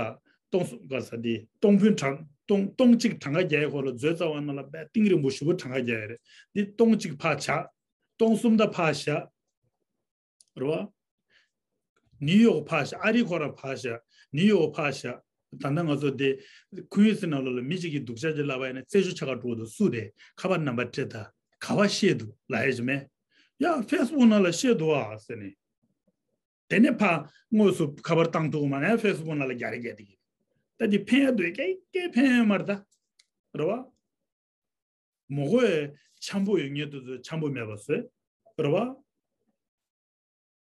སྟོང་གསུམ་ག་རེ་ཟ་དེ་སྟོང་ཕུན་གྲངས་སྟོང་སྟོང་གཅིག་གྲངས་ཀ་རྒྱག་ཡས་ཁོ་ལ་མཛོད་རྩ་བ་ནང་ལ་དཔེ་གཏིང་རིང་པོ་ཞེ་བོ་གྲངས་ཀ་རྒྱག་ཡས་རེད། དེ་སྟོང་གཅིག་ཕར་བྱ། སྟོང་གསུམ་ད་ཕར་བཞག་རེད་བ། ནིའུ་ཡོག་ཕར་བཞག་ཨ་རི་ཁོ་རང་ཕར་བཞག་ནིའུ་ཡོག་ཕར་བཞག་ད་ལྟ་ང་ཚོ་དེ་ཁུན་སི་ནང་ལོགས་ལ་མི་གཅིག་གིས་སྡུག་ཅག་ཅིག་ལབ་པ་ཡིན་ན་རྩད་ཞིབ་ཆ་ག་འགྲོ་འདུག་སུ་རེད། ཁ་པར་ནམ་བར་སྤྲད་ད། ག་པར་བཤད་འདུག་ལབ་ཡ་ཅིག་མེད། ཡ་ཕེ་སི་བུག་ནང་ལ་བཤད་འདུག་ཨ་ཟེར་ནས། དེ་ནས་ཕར་དངོས་སུ་ཁ་པར་བཏང་ཐུབ་མ་རེད། ཕེ་སི་བུག་ནང་ལ་རྒྱག་རེ་རྒྱག་དེ་གི། ད་དེ་ཕན་ཡ་འདུག་སྐད་སྐད་ཕན་ཡ་མ་རེད་ད། རེད་བ། མོ་གོས་འཆམ་པོ་ཡོད་མཁན་དེ་ཚོ་འཆམ་པོ་མེད་པ་བཟོས། རེད་བ།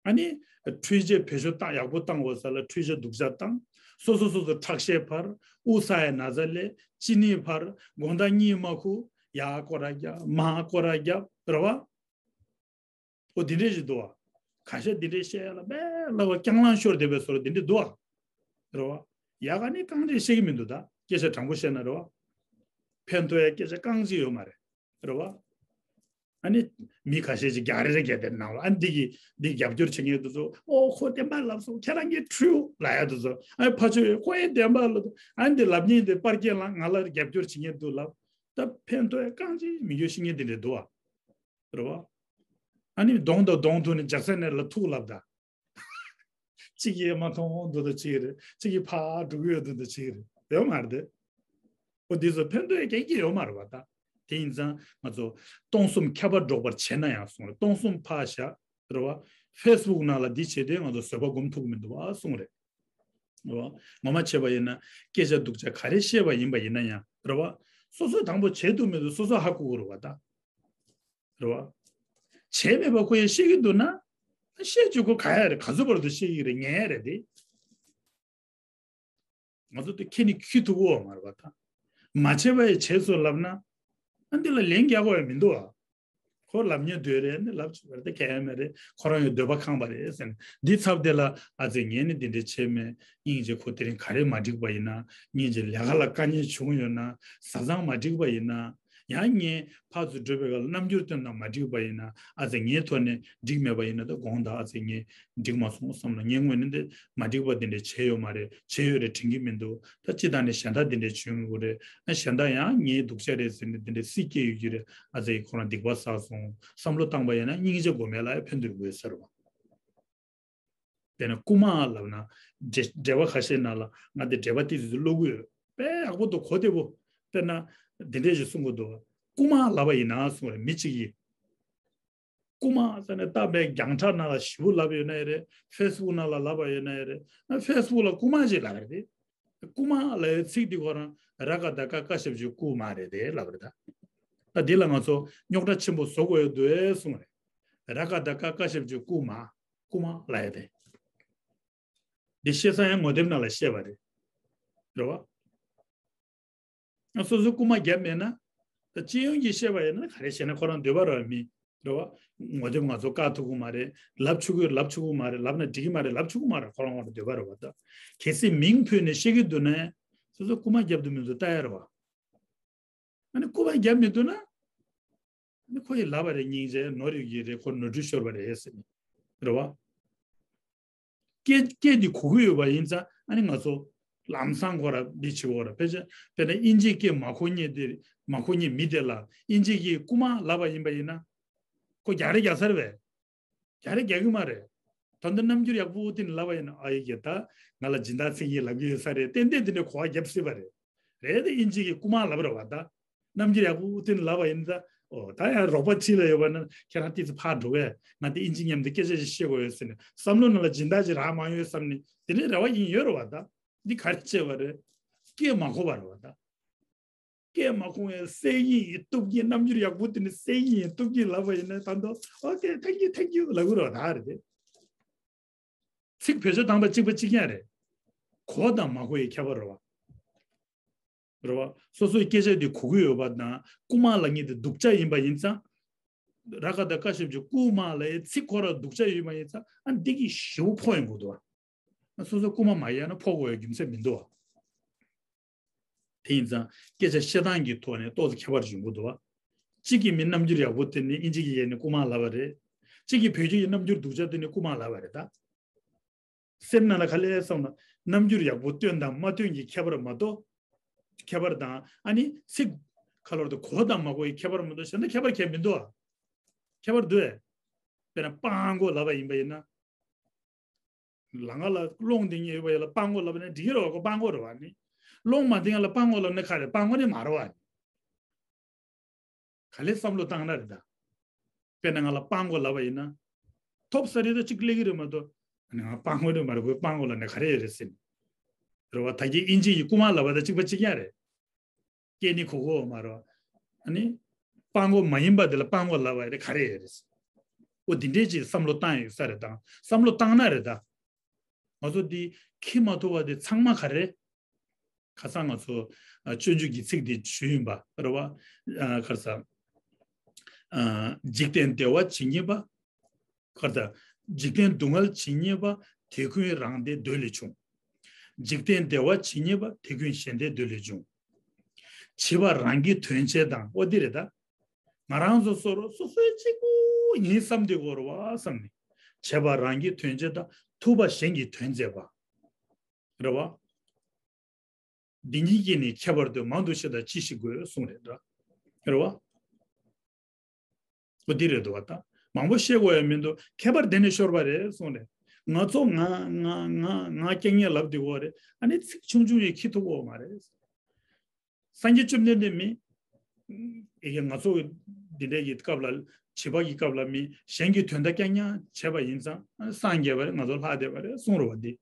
ཨ་ནི་འཕྲུལ་ཆས་བེད་སྤྱོད་བཏང་ཡག་པོ་བཏང་དགོས་ས་ལ་འཕྲུལ་ཆས་སྡུག་ཅག་བཏང་། སོ་སོ་སོ་སོ་ཁྲག་ཤེད་འཕར། དབུགས་ས་ཡ་ན་ཚ་ལས། གཅིན་སྙི་འཕར། དགོང་དག་གཉིད་མ་ཁུག་ཡ་སྐོར་ར་རྒྱབ། མ་སྐོར་ར་རྒྱབ། རེད་བ། ཨོ་དེ་འདྲས་ཞིག་འདུག་བ། ཁ་ཤས་དེ་འདྲས་བཤད་ཡ་ལ་དཔེ་ལ་བ་རྐྱང་ལང་ཤོར་བསྡད་པའི་བཟོ་འདྲ་དེ་འདྲས་འདུག་བ། རེད་བ། ཡ་ག་ནི་རྐང་རྗེས་བཤད་ཀྱི་མི་འདུག་ད་སྐད་ཆ་དྲང་པོ་བཤད་ན་རེད་བ། ཕན་ཐོགས་ཡ་སྐད་ཆ་རྐང་གཅིག་ཡོད་མ་རེད། རེད་བ། ཨ་ནི་མི་ཁ་ཤས་ཅིག་རྒྱག་རེས་རེ་རྒྱག་དེ་ནང་ལ་ཨ་ནི་འདི་གི་འདི་རྒྱབ་སྐྱོར་བྱེད་མཁན་དེ་ཚོ་ཨོ་ཁོ་བདེན་པ་ལབ་སོང་ཁྱེད་རང་གིས་ཁྲུའུ་ལབ་ཡ་དེ་ཚོ་ཨ་ནི་ཕ་ཆོས་ཁོ་ཡིན་བདེན་པ་ལབ་འདུག་ཨ་ནི་འདི་ལབ་མཁན་དེ་པར་རྒྱན་ལ་ང་ལ་རྒྱབ་སྐྱོར་བྱེད་མཁན་འདུག་ལབ། ད་ཕན་ཐོགས་ཡ་རྐང་གཅིག་མི་འགྱོ་ཤེས་མཁན་དེ་འདྲས་འདུག་བ། རེད་བ། ཨ་ནི་གདོང་དང་གདོང་ཐུག་ནས་ལྗགས་སེ་ནས་ལ་ཐུག་ལབ་ད། གཅིག་གིས་མ་མཐོང་འདུག་ད་གཅིག་རེད། གཅིག་གིས་ཕར་འགྲོ་གི་ཡོད་འདུག་ད་གཅིག་རེད། ཡོད་མ་རེད་དེ། ཨོ་འདི་ཚོ་ཕན་ཐོགས་ཡ་གང་གི་ཡོད་མ་རེད་བ་ད། དེ་ཡིན་ཙང་ང་ཚོ་སྟོང་གསུམ་ཁྱད་པར་སྒྲོག་པར་བྱེད་ན་ཡང་གསུངས་རེད། སྟོང་གསུམ་ཕར་བཞག་རེད་བ། ཕེ་སི་བུག་ནང་ལ་འདི་བྱེད་དུས་ང་ཚོ་བཟོད་པ་སྒོམ་ཐུབ་ཀྱི་མི་འདུག་བ་གསུངས་རེད། རེད་བ། ངོ་མ་བྱས་པ་ཡིན་ན་སྐད་ཆ་སྡུག་ཅག་ག་རེ་བཤད་པ་ཡིན་པ་ཡིན་ན་ཡང་རེད་བ། སོ་སོས་དང་པོ་བྱེད་ཐུབ་མི་འདུག་སོ་སོ་ཧ་གོ་གི་རེད་བ་ད། རེད་བ། བྱས་མེད་པ་ཁོ་ཡང་ཤེས་ཀྱི་འདུག་ན། ཤེས་བཅུག་གོ་ག་ཡ་རེད། ག་ཚོད་བར་དུ་ཤེས་ཀྱི་རེད། ཉན་ཡ་རེད་དེ། ང་ཚོ་དེ་ཁྱེད་ནི་ཁྱི་ཐུག་གོ་བ་མ་རེད་བ་ད། མ་བྱས་པ་ཡ་བྱས་སོ་ལབ་ན། ཨ་འདི་ལ་ལན་རྒྱག་གོ་ཡ་མི་འདུག་ཨ། ཁོ་ལབ་ཉན་འདོད་རེད་ནི་ལབ་ཆོག་པ་རེད་ད། གལ་མེད་རེད། ཁོ་རང་ཡང་འདོད་པ་ཁེངས་པ་རེད་ཟེར་ནས་འདི་ཚབ་དེ་ལ་ཨ་ཙི་ངས་ནི་འདི་འདྲས་བྱས་མེད། སྙིང་རྗེ་ཁོ་དེ་རིང་ག་རེ་མ་འགྲིག་པ་ཡིན་ན། སྙིང་རྗེ་ལས་ཀ་ལ་དཀའ་ངལ་བྱུང་ཡོད་ན། བཟའ་ཚང་མ་འགྲིག་པ་ཡིན་ན། ཡང་ངས་ཕར་ཚུར་འགྲོ་བའི་སྐབས་ལ་རྣམ་འགྱུར་སྟོན་སྟངས་མ་འགྲིག་པ་ཡིན་ན། ཨ་ཙི་ངའི་ཐོག་ནས་འགྲིག་མེད་པ་ཡིན་ན་ད་དགོངས་དག་ཨ་ཙི་ངས་འགྲིག་མ་སོང་བསམ་ལ་ངའི་ངོས་ནས་འདི་མ་འགྲིག་པ་འདི་འདྲས་བྱས་ཡོད་མ་རེད། བྱས་ཡོད་རེད་དྲན་གྱི་མི་འདུག་ད་སྤྱི་བཏང་ནས་གཞན་དག་འདི་འདྲས་བྱུང་ཡོད་རེད། ཨ་གཞན་དག་ཡང་ངའི་སྡུག་ཅག་རེད་ཟེར་ནས་འདི་འདྲས་སྲིད་སྐྱེ་ཡོད་ཀྱི་རེད། ཨ་ཙི་ཁོ་རང་སྡིག་པ་བསགས་སོང་བསམ་བློ་བཏང་པ་ཡིན་ན་སྙིང་རྗེ་སྒོམ་ཡ་ལ་ཡང་ཕན་ཐོགས་ཡོད་ཟེར་བ། དཔེར་ན་རྐུ་མ་ལབ་ན་འགྲེལ་འགྲེལ་པ་ཁ་ཤས་ནང་ལ་ང་དེ་འགྲེལ་པ་ཏིག་ཙི་ཙི་ཀློག་གི་ཡོད། དཔེ་ཡག་པོ་འདུག་གོ་བདེ་པོ། དཔེར་ན་འདི་འདྲས་ཞིག་གསུང་གི་འདུག་རྐུ་མ་ལབ་པ་ཡིན་ན་གསུང་རེད་མི་གཅིག་གིས། རྐུ་མ་ཟེར་ནས་ད་དཔེ་རྒྱང་བསྒྲགས་ནང་ལ་ཞེ་པོ་ལབ་ཡོད་ན་ཡང་རེད། ཕེ་སི་བུག་ནང་ལ་ལབ་པ་ཡོད་ན་ཡང་རེད། ཨ་ཕེ་སི་བུག་ལ་རྐུ་མ་ཞིག་ལབ་རེད་དེ། རྐུ་མ་ལབ་ཡའི་ཚིག་འདི་ཁོ་རང་ར་ཀ་ད་ཀ་ཀ་ཞབས་ཀྱུ་རྐུ་མ་རེད་དེ་ལབ་རེད་ད། ད་འདི་ལ་ང་ཚོ་རྙོག་དྲ་ཆེན་པོ་བཟོ་དགོས་ཡོད་འདུག་ཨེ་གསུངས་རེད། ར་ཀ་ད་ཀ་ཀ་ཞབས་ཀྱུ་རྐུ་མ། རྐུ་མ་ལབ་ཡ་དེ། འདི་བཤད་ས་ཡང་ངོ་དེབ་ནང་ལ་བཤད་པ་རེད། རེད་བ། ང་སོ་སོའི་རྐུ་མ་བརྒྱབ་མེད་ན། ད་སྤྱི་ཡོངས་ཀྱིས་བཤད་པ་ཡིན་ན་ག་རེ་བཤད་ན་ཁོ་རང་འདོད་པ་རེད་བ་མི། རེད་བ། ངོ་དེབ་ང་ཚོ་བཀག་ཐུབ་ཀྱི་མ་རེད། ལབ་ཆོག་གི་ལབ་ཆོག་གི་མ་རེད། ལབ་ན་འགྲིག་གི་མ་རེད། ལབ་ཆོག་གི་མ་རེད། ཁོ་རང་ཁོ་རང་འདོད་པ་རེད་བ་ད། གལ་སྲིད་མིང་ཕུད་ནས་བཤད་ཀྱི་འདུག་ན། སོ་སོ་རྐུ་མ་བརྒྱབ་འདུག་མི་འདུག་ལྟ་ཡ་རེད་བ། ཨ་ནི་རྐུ་མ་བརྒྱབ་མི་འདུག་ན། ཨ་ནི་ཁོ་ཡི་ལབ་པ་རེད། སྙིང་རྗེ་ནོར་ཡོད་ཀྱི་རེད། ཁོ་ནོར་འཁྲུལ་ཤོར་བ་རེད་ཟེར་ནས། རེད་བ། སྐད་སྐད་འདི་གོ་གི་ཡོད་པ་ཡིན་ཙང་ཨ་ནི་ང་ཚོ་ལམ་སང་ཁོ་ར་འདི་བྱེད་དགོས་ར། ཕལ་ཆེར་དཔེར་ན་ཨིན་ཇིའི་སྐད་མ་གོ་མཁན་དེ་མ་གོ་མཁན་མི་དེ་ལ་ཨིན་ཇིའི་སྐད་རྐུ་མ་ལབ་པ་ཡིན་པ་ཡིན་ན། ཁོ་རྒྱག་རེས་རྒྱག་ཚར་བས། རྒྱག་རེས་རྒྱག་གི་མ་རེད། ད་ལྟ་རྣམ་འགྱུར་ཡག་པོ་དེ་ནི་ལབ་པ་ཡིན་ན་ཨ་ཡི་གེ་ད་ང་ལ་སྦྱིན་བདག་མཚན་ཉིད་ལབ་གི་ཡོད་ས་རེད། ཏན་ཏན་དེ་འདྲའི་གོ་བ་རྒྱབ་སྲིད་པ་རེད། རེད་དེ་ཨིན་ཇི་གི་རྐུ་མ་ལབ་རེད་བ་ད། རྣམ་འགྱུར་ཡག་པོ་དེ་ནི་ལབ་པ་ཡིན་ད། ཨོ་ད་ཡང་རོགས་པ་ཁྲིད་ལ་ཡོད་པ་ན་ཁྱེད་རང་ཏིག་ཙི་ཕར་འགྲོ་བས། ང་དེ་ཨིན་ཇི་མཉམ་དུ་སྐད་ཆ་ཞིག་བཤད་དགོས་ཡོད་ཟེར་ནས་བསམ་བློ་ནང་ལ་སྦྱིན་བདག་ཅིག་རག་མ་ཡོད་བསམ་ནས་དེ་འདྲའི་རེ་བ་ཡིན་ཡོད་རེད་བ་ད། འདི་ག་རེ་བྱས་པ་རེད། སྐད་མ་གོ་བ་རེད་བ་ད། སྐད་མ་ཁོང་ཡང་གསལ་ཡིན་གཏུབ་ཀྱིན་རྣམ་འགྱུར་ཡག་པོ་དེ་ནི་གསལ་ཡིན་གཏུབ་ཀྱིན་ལབ་པ་ཡིན་ན་ད་དུང་ཨོ་ཀེ་ཐེང་ཀིའུ་ཐེང་ཀིའུ་ལབ་གི་རོ་ད་རེད་དེ། ཚིག་བེད་སྤྱོད་བཏང་པ་གཅིག་པ་གཅིག་རྐྱང་རེད། གོ་དང་མ་གོ་ཡི་ཁྱད་པར་རེད་བ། རེད་བ། སོ་སོའི་སྐད་ཆ་དེ་གོ་གི་ཡོད་པ་དང་རྐུ་མ་ལབ་མཁན་དེ་སྡུག་ཅག་ཡིན་པ་ཡིན་ཙང་། ར་ཀ་ད་ཀ་ཞབས་ཀྱུ་རྐུ་མ་ལབ་ཡའི་ཚིག་ཁོ་ར་སྡུག་ཅག་ཡིན་པ་ཡིན་ཙང་ཨ་འདི་གི་ཞེ་པོ་ཕོག་ཡོང་གི་འདུག་བ། སོ་སོ་རྐུ་མ་མ་ཡིན་ན་ཕོག་དགོས་ཡ་རྒྱུ་མཚན་མི་འདུག་བ། དེ་ཡིན་ཙང་སྐད་ཆ་བཤད་སྟངས་ཀྱི་ཐོག་ནས་ཏོག་ཙམ་ཁྱད་པར་ཡོང་གི་འདུག་བ། གཅིག་གིས་མི་རྣམ་འགྱུར་ཡག་པོ་དེ་ནི་ཨིན་ཇི་གི་ཡས་ནས་རྐུ་མ་ལབ་པ་རེད། གཅིག་གིས་བོད་ཀྱི་རྣམ་འགྱུར་སྡུག་ཅག་དེ་ནི་རྐུ་མ་ལབ་པ་རེད་ད། སེམས་ནང་ལ་ག་ལེ་བསམ་ན་རྣམ་འགྱུར་ཡག་པོ་སྟོན་དང་མ་སྟོན་གྱི་ཁྱད་པར་མ་གཏོགས། ཁྱད་པར་དང་ཨ་ནི་ཚིག་ཁ་ལོར་དུ་གོ་དང་མ་གོ་ཡི་ཁྱད་པར་མ་གཏོགས་གཞན་དག་ཁྱད་པར་གང་མི་འདུག་ཨ། ཁྱད་པར་འདུག་ཨེ། དཔེར་ན་སྤང་མགོ་ལབ་པ་ཡིན་པ་ཡིན་ན། ལམ་ཁ་ལ་སློང་འདི་ཉེ་བ་ཡོད་ལ་སྤང་མགོ་ལབ་ན་འགྲིག་གི་རེད་བ། ཁོ་སྤང་མགོ་རེད་བ་ནི། སློང་མ་འདི་ཡང་ལ་སྤང་མགོ་ལབ་ན་ག་རེ་སྤང་མགོ་ནི་མ་རེད་བ་ནི། ག་ལེ་བསམ་བློ་བཏང་ན་རེད་ད། དཔེར་ན་ང་ལ་སྤང་མགོ་ལབ་པ་ཡིན་ན། ཐོབ་ས་རེད་ད་གཅིག་སླེབས་ཀྱི་རེད་མ་གཏོགས། ཨ་ནི་ང་སྤང་མགོ་རེད་མ་རེད། ཁོས་སྤང་མགོ་ལབ་ན་ག་རེ་ཡོད་རེད་ཟེར་ནས། རེད་བ། ད་གིན་དབྱིན་ཇི་ཡི་རྐུ་མ་ལབ་པ་ད་གཅིག་པ་གཅིག་རྐྱང་རེད། སྐྱེ་ནི་གོ་གོ་མ་རོ། ཨ་ནི། སྤང་མགོ་མ་ཡིན་པ་དེ་ལ་སྤང་མགོ་ལབ་པ་རེད་ག་རེ་ཡོད་རེད། འོ་འདི་འདྲས་ཀྱི་བསམ་བློ་བཏང་ཡོད་ས་རེད་དང་བསམ་བློ་བཏང་ན་རེད་ད། ང་ཚོ་འདི་ཁྱི་མ་ཐུབ་པ་དེ་ཚང་མ་ག་རེ། ཁ་སང་ང་ཚོ་ཨ་སྤྱོད་འཇུག་གི་ཚིག་འདི་ཞུས་ཡིན་པ་རེད་བ། ཨ་ག་རེ་ཟ། ཨ་འཇིག་རྟེན་བདེ་བ་ཇི་སྙེད་པ། ག་རེ་ཟ། འཇིག་རྟེན་སྡུག་བསྔལ་ཇི་སྙེད་པ། དེ་ཀུན་རང་བདེ་འདོད་ལས་བྱུང་། འཇིག་རྟེན་བདེ་བ་ཇི་སྙེད་པ། དེ་ཀུན་གཞན་བདེ་འདོད་ལས་བྱུང་། བྱིས་པ་རང་གི་དོན་བྱེད་དང་། ཨོ་འདི་རེད་ད། ང་རང་ཚོ་སོ་རོ་སོ་སོའི་གཅིག་པུ་ཡིན་བསམ་དེ་གོ་རོ་བ་བསམ་ནས། བྱེད་པ་རང་གི་དོན་བྱེད་དང་། ཐུབ་པ་གཞན་གྱི་དོན་མཛད་པ། རེད་བ། འདི་ཉིད་ཀྱིས་ནི་ཁྱད་པར་འདོད། མང་དུ་ཤེས་དང་ཅི་ཞིག་དགོས་གསུངས་རེད་ད། རེད་བ། ཁོ་འདི་རེད་འདུག་བ་ད། མང་པོ་ཤེས་དགོས་ཡ་མི་འདུག་ཁྱད་པར་དེ་ནས་ཤོར་བ་རེད་གསུངས་རེད། ང་ཚོ་ང་ང་ང་ང་སྐྱེ་ངེས་ལབ་འདི་གོ་རེད། ཨ་ནི་ཚིག་ཆུང་ཆུང་ཡིས་ཁྱི་ཐུབ་གོ་མ་རེད། སངས་རྒྱས་བཅོམ་ལྡན་འདས་མི། ཨེ་ང་ཚོ་འདི་འདྲའི་གི་སྐབས་ལ་བྱིས་པ་གི་སྐབས་ལ་མི་གཞན་གྱི་དོན་དག་རྐྱང་རྐྱང་བྱས་པ་ཡིན་ཙང་སངས་རྒྱས་པ་རེད། ང་ཚོ་ལྷ་བསྡད་པ་རེད་གསུངས་རེད་བ་འདི།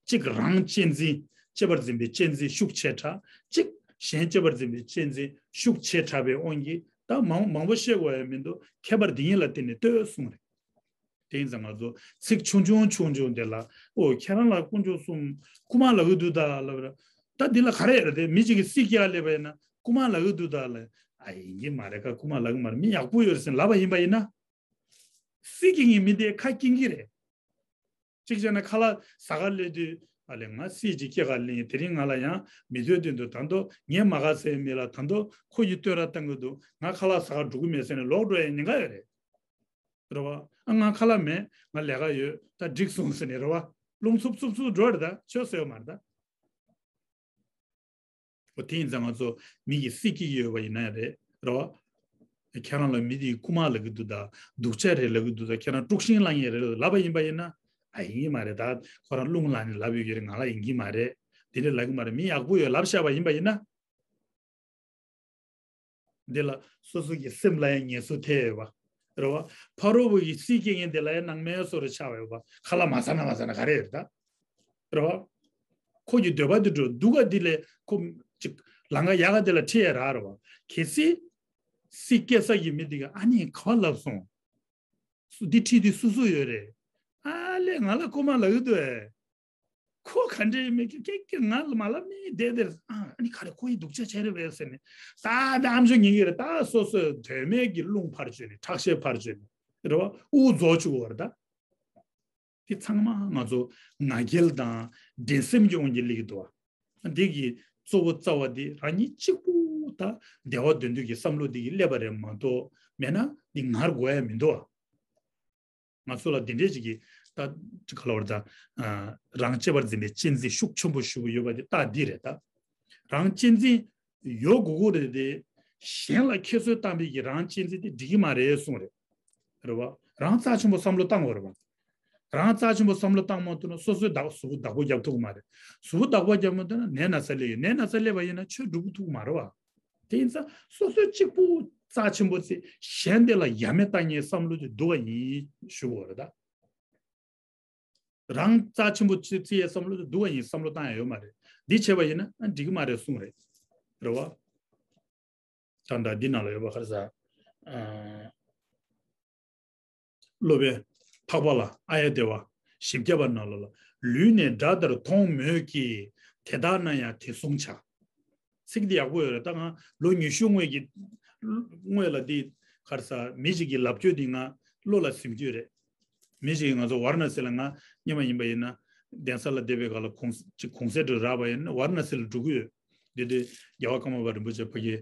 གཅིག་རང་གཅེས་འཛིན། གཅེས་པར་འཛིན་པའི་གཅེས་འཛིན་ཤུགས་ཆེ་དྲགས། གཅིག་གཞན་གཅེས་པར་འཛིན་པའི་གཅེས་འཛིན་ཤུགས་ཆེ་དྲགས་པའི་དབང་གིས་ད་མང་མང་པོ་བཤད་དགོས་ཡ་མི་འདུག་ཁྱད་པར་འདི་ཉིད་ལ་བརྟེན་ནས་ལྟོས་གསུངས་རེད། དེ་ཡིན་ཙང་ང་ཚོ་ཚིག་ཆུང་ཆུང་ཆུང་ཆུང་དེ་ལ་ཨོ་ཁྱེད་རང་ལ་དཀོན་མཆོག་གསུམ་རྐུ་མ་ལབ་ཀྱི་འདུག་ད་ལབ་ར། ད་འདི་ལ་ག་རེ་ཡོད་རེད་དེ། མི་གཅིག་གིས་སྲིད་སྐྱེལ་སླེབས་པ་ཡིན་ན་རྐུ་མ་ལབ་ཀྱི་འདུག་ད་ལབ། ཨ་ཡིན་གྱི་མ་རེད་ཀ། རྐུ་མ་ལབ་ཀྱི་མ་རེད། མི་ཡག་པོ་ཡོད་རེད་ཟེར་ལབ་པ་ཡིན་པ་ཡིན་ན། སྲིད་སྐྱེལ་མཁན་མི་དེ་ཁ་སྐྱེངས་ཀྱི་རེད། གཅིག་བྱས་ན་ཁ་ལག་ཟ་ག་སླེབས་དུས་ཨ་ལས་ང་སྲིད་ཀྱི་སྐྱེལ་ག་སླེབས། དེ་རིང་ང་ལ་ཡང་མི་འདོད་དོན་དུ་ད་དོ་ངས་མ་ག་ཟེར་མི་ལ་ད་དོ་ཁོ་ཡི་བསྟོད་ར་བཏང་གི་འདུག་ང་ཁ་ལག་ཟ་ག་འགྲོ་གི་མེད་ཟེར་ནས་ལོག་འགྲོ་ཡའི་ཉེན་ཁ་ཡོད་རེད། རེད་བ། ཨ་ང་ཁ་ལག་མེད། ང་ལས་ཀ་ཡོད། ད་འགྲིག་སོང་ཟེར་ནས་རེད་བ། རླུང་འཚུབ་འཚུབ་འཚུབ་འགྲོ་རེད། ད་ཆོས་ཟེར་ཡོད་མ་རེད་ད། འོ་དེ་ཡིན་ཙང་ང་ཚོ་མི་གི་སྲིད་སྐྱེལ་གྱི་ཡོད་པ་ཡིན་ན་ཡང་རེད། རེད་བ། ཁྱེད་རང་ལ་མི་དེའི་རྐུ་མ་ལབ་ཀྱི་འདུག་ད་སྡུག་ཅག་རེད་ལབ་ཀྱི་འདུག་ད་ཁྱེད་རང་དཀྲུག་ཤིང་བསླང་ཡས་རེད་ལབ་པ་ཡིན་པ་ཡིན་ན། ཨ་ཡིན་གྱི་མ་རེད། ད་ཁོ་རང་རླུང་ལངས་ནས་ལབ་ཡོད་ཀྱི་རེད། ང་ལ་ཡིན་གྱི་མ་རེད། དེ་འདྲ་ལབ་ཀྱི་མ་རེད། མི་ཡག་པོ་ཡོད་ལབ་བཞག་པ་ཡིན་པ་ཡིན་ན། འདི་ལ་སོ་སོ་གི་སེམས་ལ་ཡང་ངལ་གསོ་ཐེབས་ཡོད་པ། རེད་བ། ཕ་རོལ་པོ་ཡི་སྲིད་སྐྱེལ་མཁན་དེ་ལ་ཡང་སྣང་མེད་བཟོ་འདྲ་ཆགས་ཡོད་པ། ཁ་ལག་མ་ཟ་ན་མ་ཟ་ན་ག་རེ་ཡོད་ད། རེད་བ། ཁོ་གི་འདོད་པ་དེ་འགྲུབ་འདུག་ག་དེ་ལས་ཁོ་ཅིག་ལམ་ཁ་ཡག་ག་དེ་ལ་ཁྲིད་ཡ་རག་རེད་བ། གལ་སྲིད་སྲིད་སྐྱེལ་ས་གི་མི་དེ་ག་ཨ་ནི་ག་བ་ལབ་སོང་། འདི་ཁྲིད་དུས་སུ་སུ་ཡོད་རེད། ཨ་ལས་ང་ལ་རྐུ་མ་ལབ་ཀྱི་འདུག་ཨེ། ཁོ་ག་འདྲའི་མི་སྐད་སྐད་ང་ལ་མ་ལབ་ནི་བསྡད་དེར། ཨ་ཨ་ནི་ག་རེ་ཁོ་ཡི་སྡུག་ཅག་བྱས་རེད་པས་ཟེར་ནས། ད་ད་ཨམ་ཅོག་ཉན་གྱི་རེད། ད་སོ་སོའི་དོན་མེད་ཀྱི་རླུང་ཕར་བཅོས་ནས་ཁྲག་ཤེད་ཕར་བཅོས་ནས་རེད་བ། དབུགས་རྫོགས་བཅུག་པ་རེད་ད། དེ་ཚང་མ་ང་ཚོ་ང་རྒྱལ་དང་འགྲན་སེམས་ཀྱི་དབང་གིས་སླེབས་ཀྱི་འདུག་བ། འདི་གི་གཙོ་བོ་རྩ་བ་འདི་རང་ཉིད་གཅིག་པུ་ད་བདེ་བ་འདོད་འདོད་ཀྱི་བསམ་བློ་འདི་གིས་སླེབས་པ་རེད་མ་གཏོགས་མེད་ན་འདི་ངར་དགོས་ཡ་མི་འདུག་བ། ང་ཚོ་ལ་འདི་འདྲས་ཅིག་གིས་ད་ག་ལ་བར་ད་རང་གཅེས་པར་འཛིན་པའི་གཅེས་འཛིན་ཤུགས་ཆེན་པོ་ཞུ་གི་ཡོད་པ་འདི་རྟགས་འདི་རེད་ད། རང་གཅེས་འཛིན་ཡོད་དགོས་ཀྱི་རེད་དེ། གཞན་ལ་ཁྱད་གསོད་བཏང་བའི་གི་རང་གཅེས་འཛིན་དེ་འགྲིག་གི་མ་རེད་གསུངས་རེད། རེད་བ། རང་རྩ་ཆེན་པོ་བསམ་བློ་བཏང་དགོས་རེད་བ། རང་རྩ་ཆེན་པོ་བསམ་བློ་བཏང་མ་ཐུབ་ན་སོ་སོའི་བདག་གཟུགས་པོ་བདག་པོ་རྒྱབ་ཐུབ་ཀྱི་མ་རེད། གཟུགས་པོ་བདག་པོ་རྒྱབ་མ་ཐུབ་ན་ནད་ན་ཚ་སླེབས་ཡོད། ནད་ན་ཚ་སླེབས་པ་ཡིན་ན་ཆོས་སྒྲུབ་ཐུབ་ཀྱི་མ་རེད་བ། དེ་ཡིན་ཙང་སོ་སོའི་གཅིག་པུ་རྩ་ཆེན་པོ་བརྩི། གཞན་དེ་ལ་ཡ་མེད་བཏང་མཁན་བསམ་བློ་དེ་སྡུག་པ་ཡིན་ཞུ་དགོས་རེད་ད། རང་རྩ་ཆེན་པོ་བརྩི་བརྩི་ཡའི་བསམ་བློ་དེ་སྡུག་པ་ཡིན། བསམ་བློ་བཏང་ཡ་ཡོད་མ་རེད། འདི་བྱས་པ་ཡིན་ན་ཨ་འགྲིག་གི་མ་རེད་གསུངས་རེད། རེད་བ། ད་ལྟ་འདི་ནང་ལ་ཡོད་པ་ག་རེ་ཟ། ཨ། སློབ་དཔོན་འཕགས་པ་ལ་ཨཱརྱ་དེ་བ་བཞི་བརྒྱ་པ་ནང་ལོགས་ལ། ལུས་ནི་དགྲ་ལྟར་མཐོང་མོད་ཀྱི། དེ་ལྟ་ན་ཡང་དེ་བཟུང་བྱ། ཚིག་འདི་ཡག་པོ་ཡོད་རེད། ད་ང་ལོ་ཉི་ཤུ་སྔོན་གྱི་སྔོན་ལ་འདི་ག་རེ་ཟ་མི་ཞིག་གི་ལབ་རྒྱུ་འདི་ང་བློ་ལ་ཟིན་རྒྱུ་རེད། མི་ཞིག་གིས་ང་ཚོ་ཝཱ་ར་ཎ་སི་ལ། ང་སྔོན་མ་ཡིན་པ་ཡིན་ན་གདན་ས་ལ་བསྡད་པའི་སྐབས་ལ་གུང་ཅིག་གུང་སེང་འགྲོ་རག་པ་ཡིན་ན་ཝཱ་ར་ཎ་སི་ལ་འགྲོ་གི་ཡོད། དེ་དུས་རྒྱལ་བ་ཀརྨ་པ་རིན་པོ་ཆེ་ཕ་གི་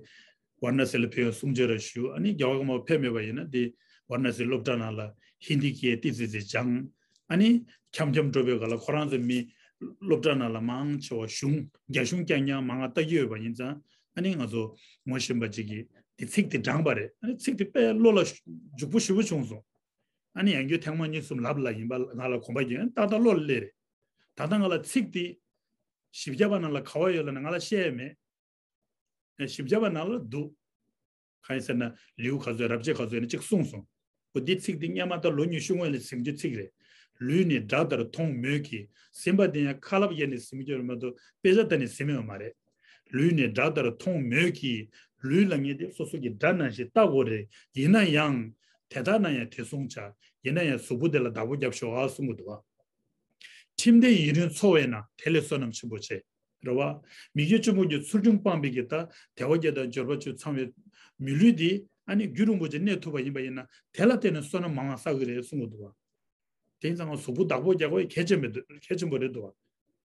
ཝཱ་ར་ཎ་སི་ལ་ཕེབས་ཡོང་གསུང་ཆོས་ར་ཞུ། ཨ་ནི་རྒྱལ་བ་ཀརྨ་པ་ཕེབས་མེད་པ་ཡིན་ན་དེ་ཝཱ་ར་ཎ་སི་སློབ་གྲྭ་ནང་ལ་ཧིན་དི་སྐད་ཏི་ཙི་ཙི་སྦྱངས། ཨ་ནི་འཁྱམ་འཁྱམ་འགྲོ་བའི་སྐབས་ལ་ཁོ་རང་ཚོ་མི་སློབ་གྲྭ་ནང་ལ་མང་ཆེ་བ་གཞུང་རྒྱ་གཞུང་རྐྱང་རྐྱང་མང་ང་ལྟ་གི་ཡོད་པ་ཡིན་ཙང་། ཨ་ནི་ང་ཚོ་ངོ་ཤེས་པ་ཅིག་གིས་དེ་ཚིག་དེ་དྲངས་པ་རེད། ཨ་ནི་ཚིག་དེ་དཔེ་བློ་ལ་འཇུག་པོ་ཞེ་པོ་བྱུང་སོང་། ཨ་ནི་ཡང་བསྐྱར་ཐེངས་མ་གཉིས་གསུམ་ལབ་ལ་ཡིན་པ་ང་ལ་གོམས་པ་རྒྱབ་ཏག་ཏག་བློ་ལ་སླེབས་རེད། ད་ལྟ་ང་ལ་ཚིག་དེ་བཞི་བརྒྱ་པ་ནང་ལ་ག་བ་ཡོད་ལབ་ན་ང་ལ་བཤད་ཡས་མེད། བཞི་བརྒྱ་པ་ནང་ལ་འདུག་གང་ཡིན་ཟེར་ན་ལེའུ་ག་ཚོད་རབ་བྱེད་ག་ཚོད་ནས་གཅིག་གསུངས་སོང་། འོ་འདི་ཚིག་འདི་སྔོན་མ་ད་ལོ་ཉི་ཤུ་སྔོན་ལ་ཟིན་རྒྱུ་ཚིག་རེད། ལུས་ནི་སྒྲ་ལྟར་མཐོང་མོད་ཀྱི། ཟིན་པ་དེ་ཡང་ཁ་ལབ་བརྒྱབ་ནས་ཟིན་རྒྱུ་རེད་མ་གཏོགས་དཔེ་ཆ་ལྟ་ནས་ཟིན་ཡོད་མ་རེད། ལུས་ནི་སྒྲ་ལྟར་མཐོང་མོད་ཀྱི། ལུས་ལབ་མཁན་དེ་སོ་སོ་གི་སྒྲ་ནང་བཞིན་ལྟ་དགོས་རེད། ཡིན་ན་ཡང་། དེ་ལྟ་ན་ཡང་དེ་བཟུང་བྱ། ཡིན་ན་ཡང་གཟུགས་པོ་དེ་ལ་བདག་པོ་རྒྱབ་ཤོག་ཨ་གསུང་གི་འདུག་བ། ཁྲིམས་དེ་ཡུན་རིང་འཚོ་བས་ན་དེ་ལས་བསོད་ནམས་ཆེན་པོ་ཆེ། རེད་བ། མི་དགེ་བཅུ་སྤོང་གི་ཚུལ་ཁྲིམས་སྤངས་པའི་གི་ད་དལ་བ་བརྒྱད་དང་འབྱོར་པ་བཅུ་ཚང་བའི་མི་ལུས་འདི་ཨ་ནི་རྒྱུན་རིང་པོ་ཅིག་གནས་ཐུབ་པ་ཡིན་པ་ཡིན་ན་དེ་ལ་བརྟེན་ནས་བསོད་ནམས་མང་བ་བསགས་ཀྱི་རེད་གསུང་གི་འདུག་བ། དེ་ཡིན་ཙང་གཟུགས་པོ་བདག་པོ་རྒྱག་དགོས་གལ་ཆེན་པོ་རེད། གལ་ཆེན་པོ་རེད་འདུག་བ།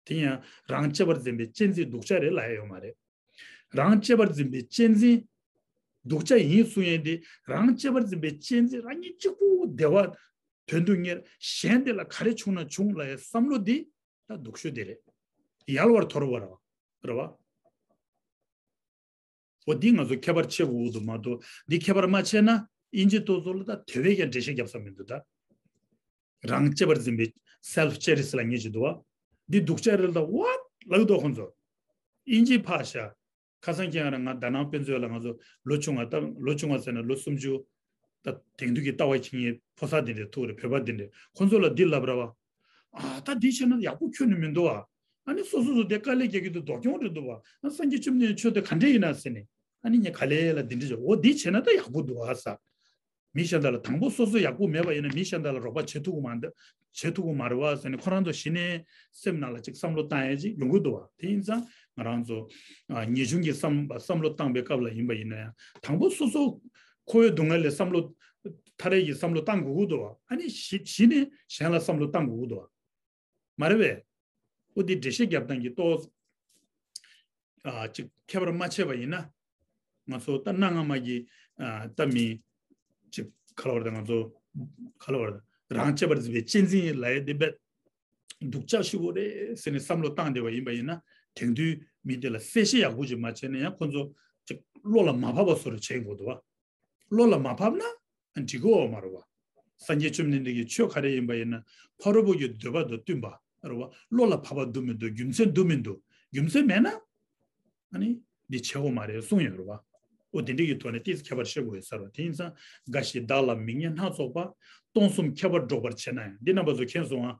དེ་ཡང་རང་གཅེས་པར་འཛིན་པའི་གཅེས་འཛིན་སྡུག་ཅག་རེད་ལབ་ཡ་ཡོད་མ་རེད། རང་གཅེས་པར་འཛིན་པའི་གཅེས་འཛིན་སྡུག་ཅག་ཡིན་གསུང་ཡས་འདི་རང་གཅེས་པར་འཛིན་པའི་གཅེས་འཛིན་རང་ཉིད་གཅིག་པུ་བདེ་བ་དོན་དུ་གཉེར། གཞན་དེ་ལ་ག་རེ་བྱུང་ན་བྱུང་ལབ་ཡའི་བསམ་བློ་འདི་ད་སྡུག་ཤོས་དེ་རེད། ཡལ་བར་དོར་བ་རེད་བ། རེད་བ། འོ་འདི་ང་ཚོ་ཁྱད་པར་ཕྱེ་དགོས་འདུག་མ་གཏོགས་འདི་ཁྱད་པར་མ་ཕྱེ་ན་དབྱིན་ཇི་ཏོག་ཙམ་ལ་ད་དེ་བས་ཀྱང་འགྲེལ་བཤད་རྒྱབ་ས་མི་འདུག་ད། རང་གཅེས་པར་འཛིན་པའི་self charity ལབ་མཁན་ཅིག་འདུག་བ། འདི་སྡུག་ཅག་རེད་ད་བ་ལབ་འདུག་ཁོང་ཚོ། དབྱིན་ཇི་ཕར་བཞག་ཁ་སང་ཁྱེད་རང་ང་དཱ་ནང་དཔེ་མཛོད་ལ་ང་ཚོ་ལོ་ཆུང་བ་ད་ལོ་ཆུང་བ་ཟེར་ན་ལོ་སུམ་ཅུ། ད་དེང་དུས་ཀྱི་ལྟ་བ་འཁྱེར་མཁན་ཕོ་གསར་དེ་འདྲས་ཐུག་རེད། བོད་པ་དེ་འདྲས་ཁོང་ཚོ་ལ་འདི་ལབ་ར་བ། ཨ་ད་འདི་བྱས་ན་ཡག་པོ་ཁྱོན་ནས་མི་འདུག་བ། ཨ་ནི་སོ་སོ་སོ་དེ་དཀའ་ལས་རྒྱག་གི་འདུག་སྡུག་གྱོང་རེད་འདུག་བ། ཨ་སངས་རྒྱས་བཅོམ་ལྡན་འདས་ཆོས་དེ་ག་འདྲས་ཡིན་ན་ཟེར་ནས། ཨ་ནི་ངས་ག་ལས་ལ་འདི་འདྲས་བྱས་འོ་འདི་བྱས་ན་ད་ཡག་པོ་འདུག་བ་ས། མི་གཞན་དག་ལ་དང་པོ་སོ་སོ་ཡག་པོ་མེད་པ་ཡིན་ན་མི་གཞན་དག་ལ་རོགས་པ་བྱེད་ཐུབ་ཀྱི་མ་འདུག་བྱེད་ཐུབ་ཀྱི་མ་རེད་བ་ཟེར་ནས་ཁོ་རང་ཚོ་གཞི་ནས་སེམས་ནང་ལ་ཅིག་བསམ་བློ་བཏང་ཡ་ཅིག་ཡོང་གི་འདུག་བ། དེ་ཡིན་ཙང་ང་རང་ཚོ་ཨ་ངེས་འབྱུང་གི་བསམ་བསམ་བློ་བཏང་པའི་སྐབས་ལ་ཡིན་པ་ཡིན་ན་ཡང་དང་པོ་སོ་སོ་ཁོ་བོའི་སྡུག་བསྔལ་ལས་བསམ་བློ་ཐར་ཡས་ཀྱི་བསམ་བློ་བཏང་དགོས་ཀྱི་འདུག་བ། ཨ་ནི་གཞི་གཞི་ནས་གཞན་ལ་བསམ་བློ་བཏང་དགོས་ཀྱི་འདུག་བ། མ་རེད་པས། འོ་འདི་འགྲེལ་བཤད་རྒྱབ་སྟངས་ཀྱི་ཏོག་ཨ་ཅིག་ཁྱད་པར་མ་ཕྱེ་བ་ཡིན་ན། ང་ཚོ་ད་གནའ་སྔ་མ་གི་ཨ་ད་མི་ཅིག་ག་ལ་བར་ད་ང་ཚོ་ག་ལ་བར་རང་གཅེས་པར་འཛིན་པའི་གཅེས་འཛིན་ལབ་ཡས་དེ་བས་སྡུག་ཅག་ཞེ་པོ་རེད་ཟེར་ནས་བསམ་བློ་བཏང་བསྡད་པ་ཡིན་པ་ཡིན་ན་དེང་དུས་མི་དེ་ལ་གསལ་བཤད་ཡག་པོ་ཅིག་མ་བྱས་ན་ཡང་ཁོ་ཚོ་ཅིག་བློ་ལ་མ་བབས་པ་བཟོ་འདྲ་བྱེད་དགོས་འདུག་བ། བློ་ལ་མ་བབས་ན་འགྲིག་གི་ཡོད་མ་རེད་བ། སངས་རྒྱས་བཅོམ་ལྡན་འདས་ཀྱི་ཆོས་ག་རེ་ཡིན་པ་ཡིན་ན་ཕ་རོལ་པོ་གི་འདོད་པ་དང་བསྟུན་པ་རེད་བ། བློ་ལ་བབས་པ་འདུག་མི་འདུག་རྒྱུ་མཚན་འདུག་མི་འདུག་རྒྱུ་མཚན་མེད་ན་ཨ་ནི་འདི་བྱེད་དགོས་མ་རེད་གསུངས་ཡོད་རེད་བ། འོ་དེ་འདྲ་གི་ཐོག་ནས་ཏོག་ཙམ་ཁྱད་པར་ཕྱེ་དགོས་ཡོད་ས་རེད་བ། དེ་ཡིན་ཙང་འགའ་ཞིག་བདག་ལ་མིག་ཉེས་སྣ་ཚོགས་པ། སྟོང་གསུམ་ཁྱད་པར་སྒྲོག་པར་བྱེད་ན་ཡང་འདི་རྣམ་པ་ཚོ་མཁྱེན་སོང་ཨ།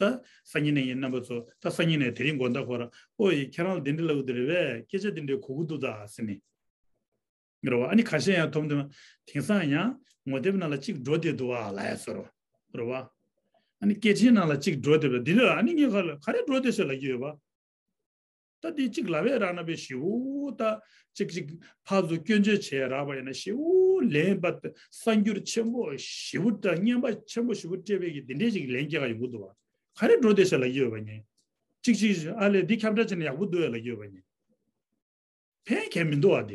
ད་སང་ཉིན་ནས་ཡིན་རྣམ་པ་ཚོ་ད་སང་ཉིན་ནས་དེ་རིང་དགོང་དག་ཁོ་ར་ཨོ་ཡི་ཁྱེད་རང་ལ་འདི་འདྲ་ལབ་དེ་རེད་བས་སྐད་ཆ་འདི་འདྲ་གོ་གི་འདུག་ད་ཟེར་ནས། རེད་བ། ཨ་ནི་ཁ་ཤས་ཡང་ཐོབ་འདུག་དེང་སང་ཡང་ངོ་དེབ་ནང་ལ་གཅིག་འགྲོ་བསྡད་འདུག་ཨ་ལབ་ཡ་ཟེར་རོ། རེད་བ། ཨ་ནི་སྐད་ཆའི་ནང་ལ་གཅིག་འགྲོ་བསྡད་པ་འདི་ལ་ཨ་ནི་ངས་ག་ལ་ག་རེ་འགྲོ་བསྡད་ཤག་ལབ་ཀྱི་ཡོད་བ། ད་འདི་གཅིག་ལབ་ཡ་རག་ན་བས་ཞེ་པོ་ད་གཅིག་གཅིག་ཕར་ཚུར་སྐྱོན་བརྗོད་བྱས་རག་པ་ཡིན་ན་ཞེ་པོ་ལན་པ་གསར་འགྱུར་ཆེན་པོ་ཞེ་པོ་ད་བརྙན་པ་ཆེན་པོ་ཞེ་པོ་སྤྲད་པའི་གི་འདི་འདྲས་ཅིག་ལན་སྐྱེལ་ག་ཡོང་གི་འདུག་བ། ག་རེ་འགྲོ་བསྡད་ཤག་ལབ་ཀྱི་ཡོད་བ་ངས། གཅིག་གཅིག་ཨ་ལས་འདི་ཁྱབ་བསྒྲགས་བྱས་ན་ཡག་པོ་འདུག་ཡ་ལབ་ཀྱི་ཡོད་བ་ངས། ཕན་ཁེ་མི་འདུག་བ་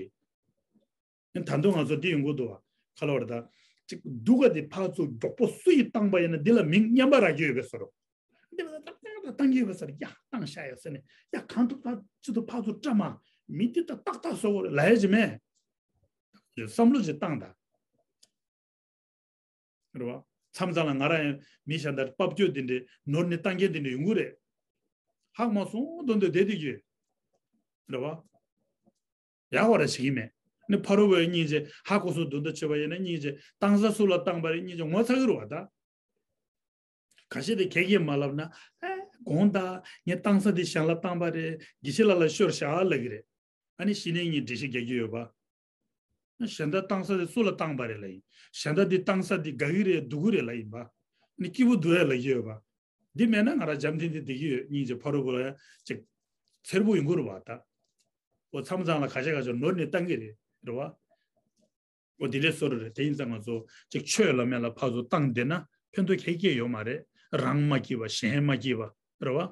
དེ། ད་དུང་ང་ཚོ་འདི་ཡོང་གི་འདུག་བ། ག་ལ་བར་ད། ཅིག་སྡུག་ག་དེ་ཕར་ཚུར་མགྱོགས་པོ་སུ་ཡིས་བཏང་པ་ཡིན་ན་འདི་ལ་མིང་སྙན་པ་རག་གི་ཡོད་པའི་བཟོ་འདྲ། འདི་ལ་ཏག་ཏག་ཏག་བཏང་གི་ཡོད་པའི་བཟོ་འདྲ་ཡ་བཏང་ཤག་ཡ་ཟེར་ནས་ཡ་གང་ཐུབ་ཐབས་ཅི་ཐུབ་ཕར་ཚུར་བཀྲམ་མ། མི་འདི་ད་ཏག་ཏག་བཟོ་དགོས་རེད་ལབ་ཡ་ཅིག་མེད། བསམ་བློ་ཅིག་བཏང་ད། རེད་བ། མཚམས་མཚམས་ལ་ང་རང་ཡང་མི་གཞན་དག་སྤབ་སྐྱོ་དེ་འདྲའི་ནོར་ནས་བཏང་མཁན་དེ་འདྲ་ཡོང་གི་རེད། ཧ་མ་སོང་དོན་དུ་བསྡད་དེ་ཡོད། རེད་བ། ཡག་པ་ར་བྱེད་ཀྱི་མེད། ནི་ཕ་རོལ་པོའི་སྙིང་རྗེ་ཧ་གོ་སོང་དོན་དུ་བྱེད་པ་ཡིན་ན་སྙིང་རྗེ་བཏང་ས་སུ་ལ་བཏང་པ་རེད་སྙིང་རྗེ་ངོ་ཚ་གི་རེད་བ་ད། ཁ་ཤས་དེ་གས་གས་མ་ལབ་ན་ཨེ་དགོངས་དག་ངས་བཏང་ས་དེ་གཞན་ལ་བཏང་པ་རེད་དགེ་བཤེས་ལགས་ལ་ཤོར་བཞག་ལབ་ཀྱི་རེད། ཨ་ནི་གཞི་ནས་ངས་འགྲེལ་བཤད་རྒྱག་གི་ཡོད་པ། གཞན་དག་བཏང་ས་དེ་སུ་ལ་བཏང་པ་རེད་ལབ་ཡིན། གཞན་དག་འདི་བཏང་ས་འདི་དགའ་གི་རེད་སྡུག་གི་རེད་ལབ་ཡིན་པ། ཨ་ནི་སྐྱིད་པོ་འདུག་ཡ་ལབ་ཀྱི་ཡོད་པ། འདི་མེད་ན་ང་རང་འཇམ་ཐིང་ཐིང་བསྡད་ཀྱི་ཡོད་སྙིང་རྗེ་ཕ་རོལ་པོ་ལ་ཡ་ཅིག་འཚེར་པོ་ཡོང་གི་རེད་བ་ད། འོ་མཚམས་མཚམས་ལ་ཁ་ཤས་ཁ་ཤས་ནོར་ནས་བཏང་གི་རེད་རེད་བ། འོ་དེ་འདྲའི་བཟོ་འདྲ་རེད། དེ་ཡིན་ཙང་ང་ཚོ་ཅིག་ཆོས་ལ་མེད་ལ་ཕར་ཚུར་བཏང་བསྡད་ན་ཕན་ཐོགས་གང་ཡང་ཡོད་མ་རེད། རང་མ་སྐྱིད་པ་གཞན་མ་སྐྱིད་པ་རེད་བ།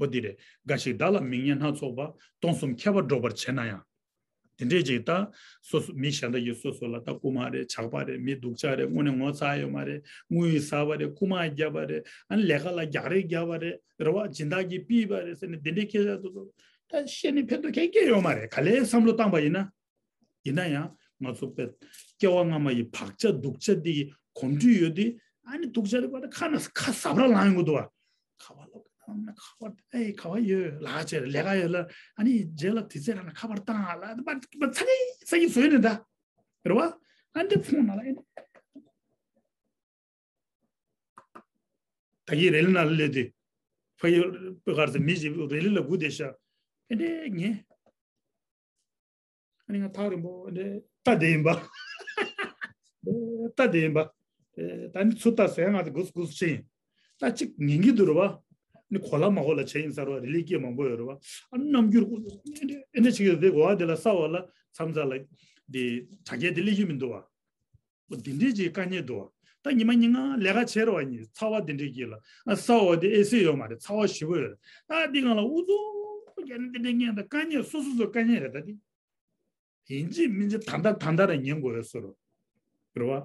འོ་དེ་རེད། འགའ་ཞིག་བདག་ལ་མིག་ཉེས་སྣ་ཚོགས་པ། སྟོང་གསུམ་ཁྱད་པར་སྒྲོག་པར་བྱེད་ན་ཡང་། དེ་འདྲས་ཅིག་ད་སོ་སོ་མི་གཞན་དག་གིས་སོ་སོ་ལ་ད་རྐུ་མ་རེད་ཇག་པ་རེད་མི་སྡུག་ཅག་རེད་དངོས་གནས་ངོ་ཚ་ཡོད་མ་རེད་དངུལ་ཟ་བ་རེད་རྐུ་མ་བརྒྱབ་པ་རེད་ཨ་ནི་ལས་ཀ་ལ་རྒྱག་རེས་བརྒྱབ་པ་རེད་རེད་བ་སྦྱིན་བདག་གིས་ཕུད་པ་རེད་ཟེར་ནས་དེ་འདྲའི་སྐད་ཆ་ཚོ་ཚོ་ད་བཤད་ནས་ཕན་ཐོགས་གང་ཡང་ཡོད་མ་རེད་ག་ལེར་བསམ་བློ་བཏང་པ་ཡིན་ན། ཡིན་ན་ཡང་ ང་ཚོ་དཔེ་སྐྱེ་བ་སྔ་མ་ཡི་བག་ཆགས་སྡུག་ཅག་འདི་གོམས་འདྲིས་ཡོད་དུས། ཨ་ནི་སྡུག་ཅག་དེ་བར་དུ་ཁ་ན་ཁ་ཟབ་ར་ལངས་ཡོང་གི་འདུག་བ། ཁ་བ་ལོག་གི་ན་ཁ་བ་ཨེ་ཁ་བ་ཡོད་ལག་ཆ་ལས་ཀ་ཡོད་ལ། ཨ་ནི་རྗེས་ལ་དུས་ཚོད་རག་ན་ཁ་བར་བཏང་ཨ་ལ་ཚ་གི་ཚ་གི་བཟོས་ནས་ད་རེད་བ། ཨ་འདི་ཕོང་ནང་ལ་ཨེ། ད་གིན་རེ་ལི་ན་ལ་སླེབས་དུས། ཕ་གི་པེ་གར་སི་མི་ཞིག་རེ་ལི་ལ་སྒུག་བསྡད་ཤག་ཨེ་འདྲས་ངས། ཨ་ནི་ང་ཐག་རིང་པོ་ཨེ་འདྲས་ལྟ་བསྡད་ཡིན་པ། ལྟ་བསྡད་ཡིན་པ། ཨེ་ད་ནི་ཚུར་ལྟ་ཟེར་ང་དེ་སྒུག་སྒུག་ཕྱིན། ད་ཅིག་ཉན་གྱི་འདུག་རེད་བ། ནི་གོ་ལ་མ་གོ་ལ་བྱས་ཡིན་ས་རེད་བ། རེ་ལི་སྐད་མང་པོ་ཡོད་རེད་བ། ཨ་རྣམ་འགྱུར་ཨེ་འདྲས་ཨེ་འདྲས་བྱེད་ཀྱི་འདུག་དེ་གོ་བ་དེ་ལ་ས་འོག་ལ་མཚམས་མཚམས་ལ་དེ་དྲ་རྒྱ་དེ་སླེབས་ཀྱི་མི་འདུག་བ། འོ་དེ་འདྲས་ཀྱི་དཀའ་ངལ་འདུག་བ། ད་ཉི་མ་ཉིན་ལྔ་ལས་ཀ་བྱས་རེད་བ། ཡིན་ཚ་བ་དེ་འདྲས་ཀྱི་ལ་ཨ་ས་འོག་དེ་ཨེ་སི་ཡོད་མ་རེད། ཚ་བ་ཞེ་པོ་ཡོད་རེད། ད་འདི་སྒང་ལ་ཨུ་ཚུགས་རྒྱག་ནས་དེ་འདྲས་ངས་ད་དཀའ་ངལ་སོ་སོ་སོ་དཀའ་ངལ་རེད་ད་དེ། ཡིན་གཅིག་མིན་གཅིག་ད་ལྟ་ད་ལྟ་ར་ཉན་དགོས་ཡོད་བཟོ་འདྲ་རེད་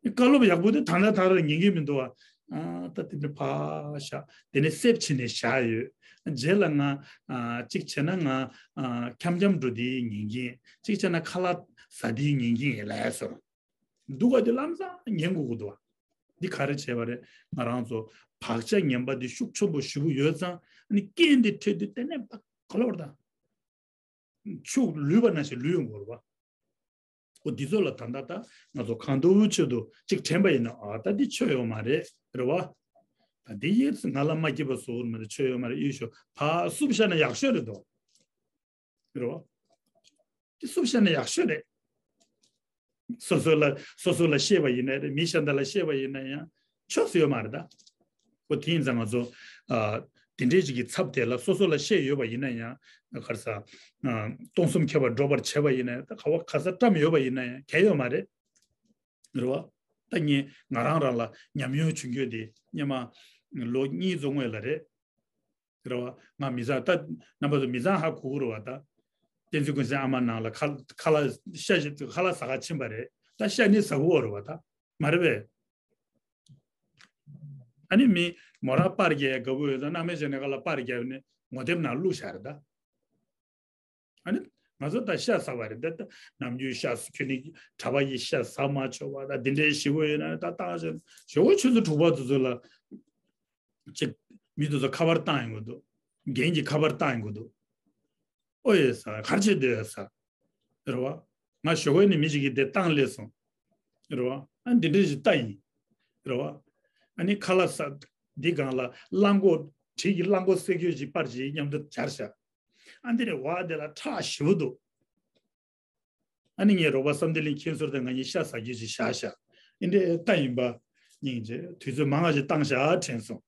བ། བཀའ་སློབ་ཡག་པོ་དེ་ད་ལྟ་ད་ལྟ་ར་ཉན་གྱི་མི་འདུག་བ། ཨ་ད་དེ་ནས་ཕར་བཞག་དེ་ནས་སེབ་བྱས་ནས་བཞག་ཡོད། རྗེས་ལ་ང་ཨ་གཅིག་བྱས་ན་ང་ཨ་འཁྱམ་འཁྱམ་འགྲོ་དེ་ཉན་གྱིན། གཅིག་བྱས་ན་ཁ་ལག་ཟ་དེ་ཉན་གྱིན་ཡིན་ལབ་བཟོ་འདྲ་འདུག་ག་དེ་ལམ་སང་ཉན་དགོས་ཀྱི་འདུག་བ། འདི་ག་རེ་བྱས་པ་རེད། ང་རང་ཚོ་བག་ཆགས་ངན་པ་འདི་ཤུགས་ཆེན་པོ་ཞེ་པོ་ཡོད་ཙང་ཨ་ནི་རྐྱེན་འདི་འཕྲད་དུས་དེ་ནས་ཕར་ག་ལོར་དང་། ཆུ་ལུད་པ་ནང་བཞིན་ལུད་ཡོང་གི་རེད་བ། འོ་འདི་ཚོ་ལ་ད་ལྟ་ད་ང་ཚོ་གང་ཐུབ་ཆེད་དུ་གཅིག་དྲན་པ་ཡིན་ན། ཨ་ད་འདི་ཆོས་ཡོད་མ་རེད་རེད་བ། ད་འདི་ཡིས་ང་ལ་མ་སྐྱིད་པ་བཟོ་གི་མ་རེད། ཆོས་ཡོད་མ་རེད། ཡོད་ཤོག་ཕར་བསུབ་བཞག་ན་ཡག་ཤོས་རེད་དོ། རེད་བ། འདི་བསུབ་བཞག་ན་ཡག་ཤོས་རེད། སོ་སོ་ལ་སོ་སོ་ལ་བཤད་པ་ཡིན་ན་རེད། མི་གཞན་དག་ལ་བཤད་པ་ཡིན་ན་ཡང་ཆོག་ས་ཡོད་མ་རེད་ད། ཁོ་དེ་ཡིན་ཙང་ང་ཚོ་ཨ་དེ་འདྲའི་ཅིག་གི་ཚབ་དེ་ལ་སོ་སོ་ལ་བཤད་ཡོད་པ་ཡིན་ན་ཡང་ག་རེ་ཟ། ཨ་སྟོང་གསུམ་ཁྱབ་པར་སྒྲོག་པར་བྱེད་པ་ཡིན་ན་ཡང་ད་ག་བ་ག་ས་བཀྲམ་ཡོད་པ་ཡིན་ན་ཡང་གལ་ཡོད་མ་རེད། རེད་བ། ད་ངས་ང་རང་རང་ལ་ཉམས་མྱོང་བྱུང་རྒྱུ་དེ་སྔོན་མ་ལོ་གཉིས་ཙམ་སྔོན་ལ་རེད། རེད་བ། ང་མི་ཚང་ད་རྣམ་པ་ཚོ་མི་ཚང་ཧ་གོ་གི་རེད་བ་ད། བསྟན་འཛིན་ཀུན་བཟང་ཨ་མ་ནང་ལ་ཁ་ཁ་ལག་ཤ་ཞིག་ཁ་ལག་ཟ་ག་ཕྱིན་པ་རེད། ད་ཤ་ནི་ཟ་གི་ཡོད་རེད་བ་ད། མ་རེད་པས། ཨ་ནི་མི་མོ་ར་པར་རྒྱག་དགའ་པོ་ཡོད་ཙང་སྣང་མེད་བྱས་ནས་ཁ་ལ་པར་རྒྱབ་ནས་ངོ་དེབ་ནང་བླུགས་བཞག་རེད་ད། ཨ་ནི་ང་ཚོ་ད་ཤ་ཟ་བ་རེད་ད། ད་ནམ་རྒྱུན་ཤ་ཟ་ཁྱོད་ནི་གྲྭ་པ་ཡིས་ཤ་ཟ་མ་ཆོག་པ་ད་འདི་འདྲའི་ཞེ་པོ་ཡོད་ན་ད་བཏང་ཤག་ཞེ་པོ་ཁྱོད་ཚོ་གྲོགས་པོ་དེ་ཚོ་ལ་ཅིག་མི་དེ་ཚོ་ཁ་པར་བཏང་ཡོང་གི་འདུག་རྒན་གྱིས་ཁ་པར་བཏང་ཡོང་གི་འདུག་ཨོ་ཡེ་ཟ་གར་བྱེད་འདོད་ཡོད་ཟ། རེད་བ། ང་ཞོགས་པ་ནས་མི་ཞིག་གིས་དེ་བཏང་སླེབས་སོང་། རེད་བ། ཨ་འདི་འདྲ་ཞིག་ལྟ་ཡིན། རེད་བ། ཨ་ནི་ཁ་ལག་ཟ། འདི་སྒང་ལ་གླང་གོག་གྲི་གི་གླང་གོག་བསད་རྒྱུ་ཞིག་པར་ཞིག་མཉམ་དུ་སྦྱར་བཞག་ཨ་འདི་རེད་བ། དེ་ལ་ཁྲག་ཞེ་པོ་འདུག་ཨ་ནི་ངས་རོགས་པ་བསམ་གཏན་གླིང་མཁྱེན་ཟུར་དང་ང་གཉིས་ཤ་ཟ་རྒྱུ་ཞིག་བཞག་བཞག་ཨེ་འདྲས་ལྟ་ཡིན་པ། སྙིང་རྗེ། དུས་ཚོད་མང་ང་ཞིག་བཏང་བཞག་དྲན་སོང་།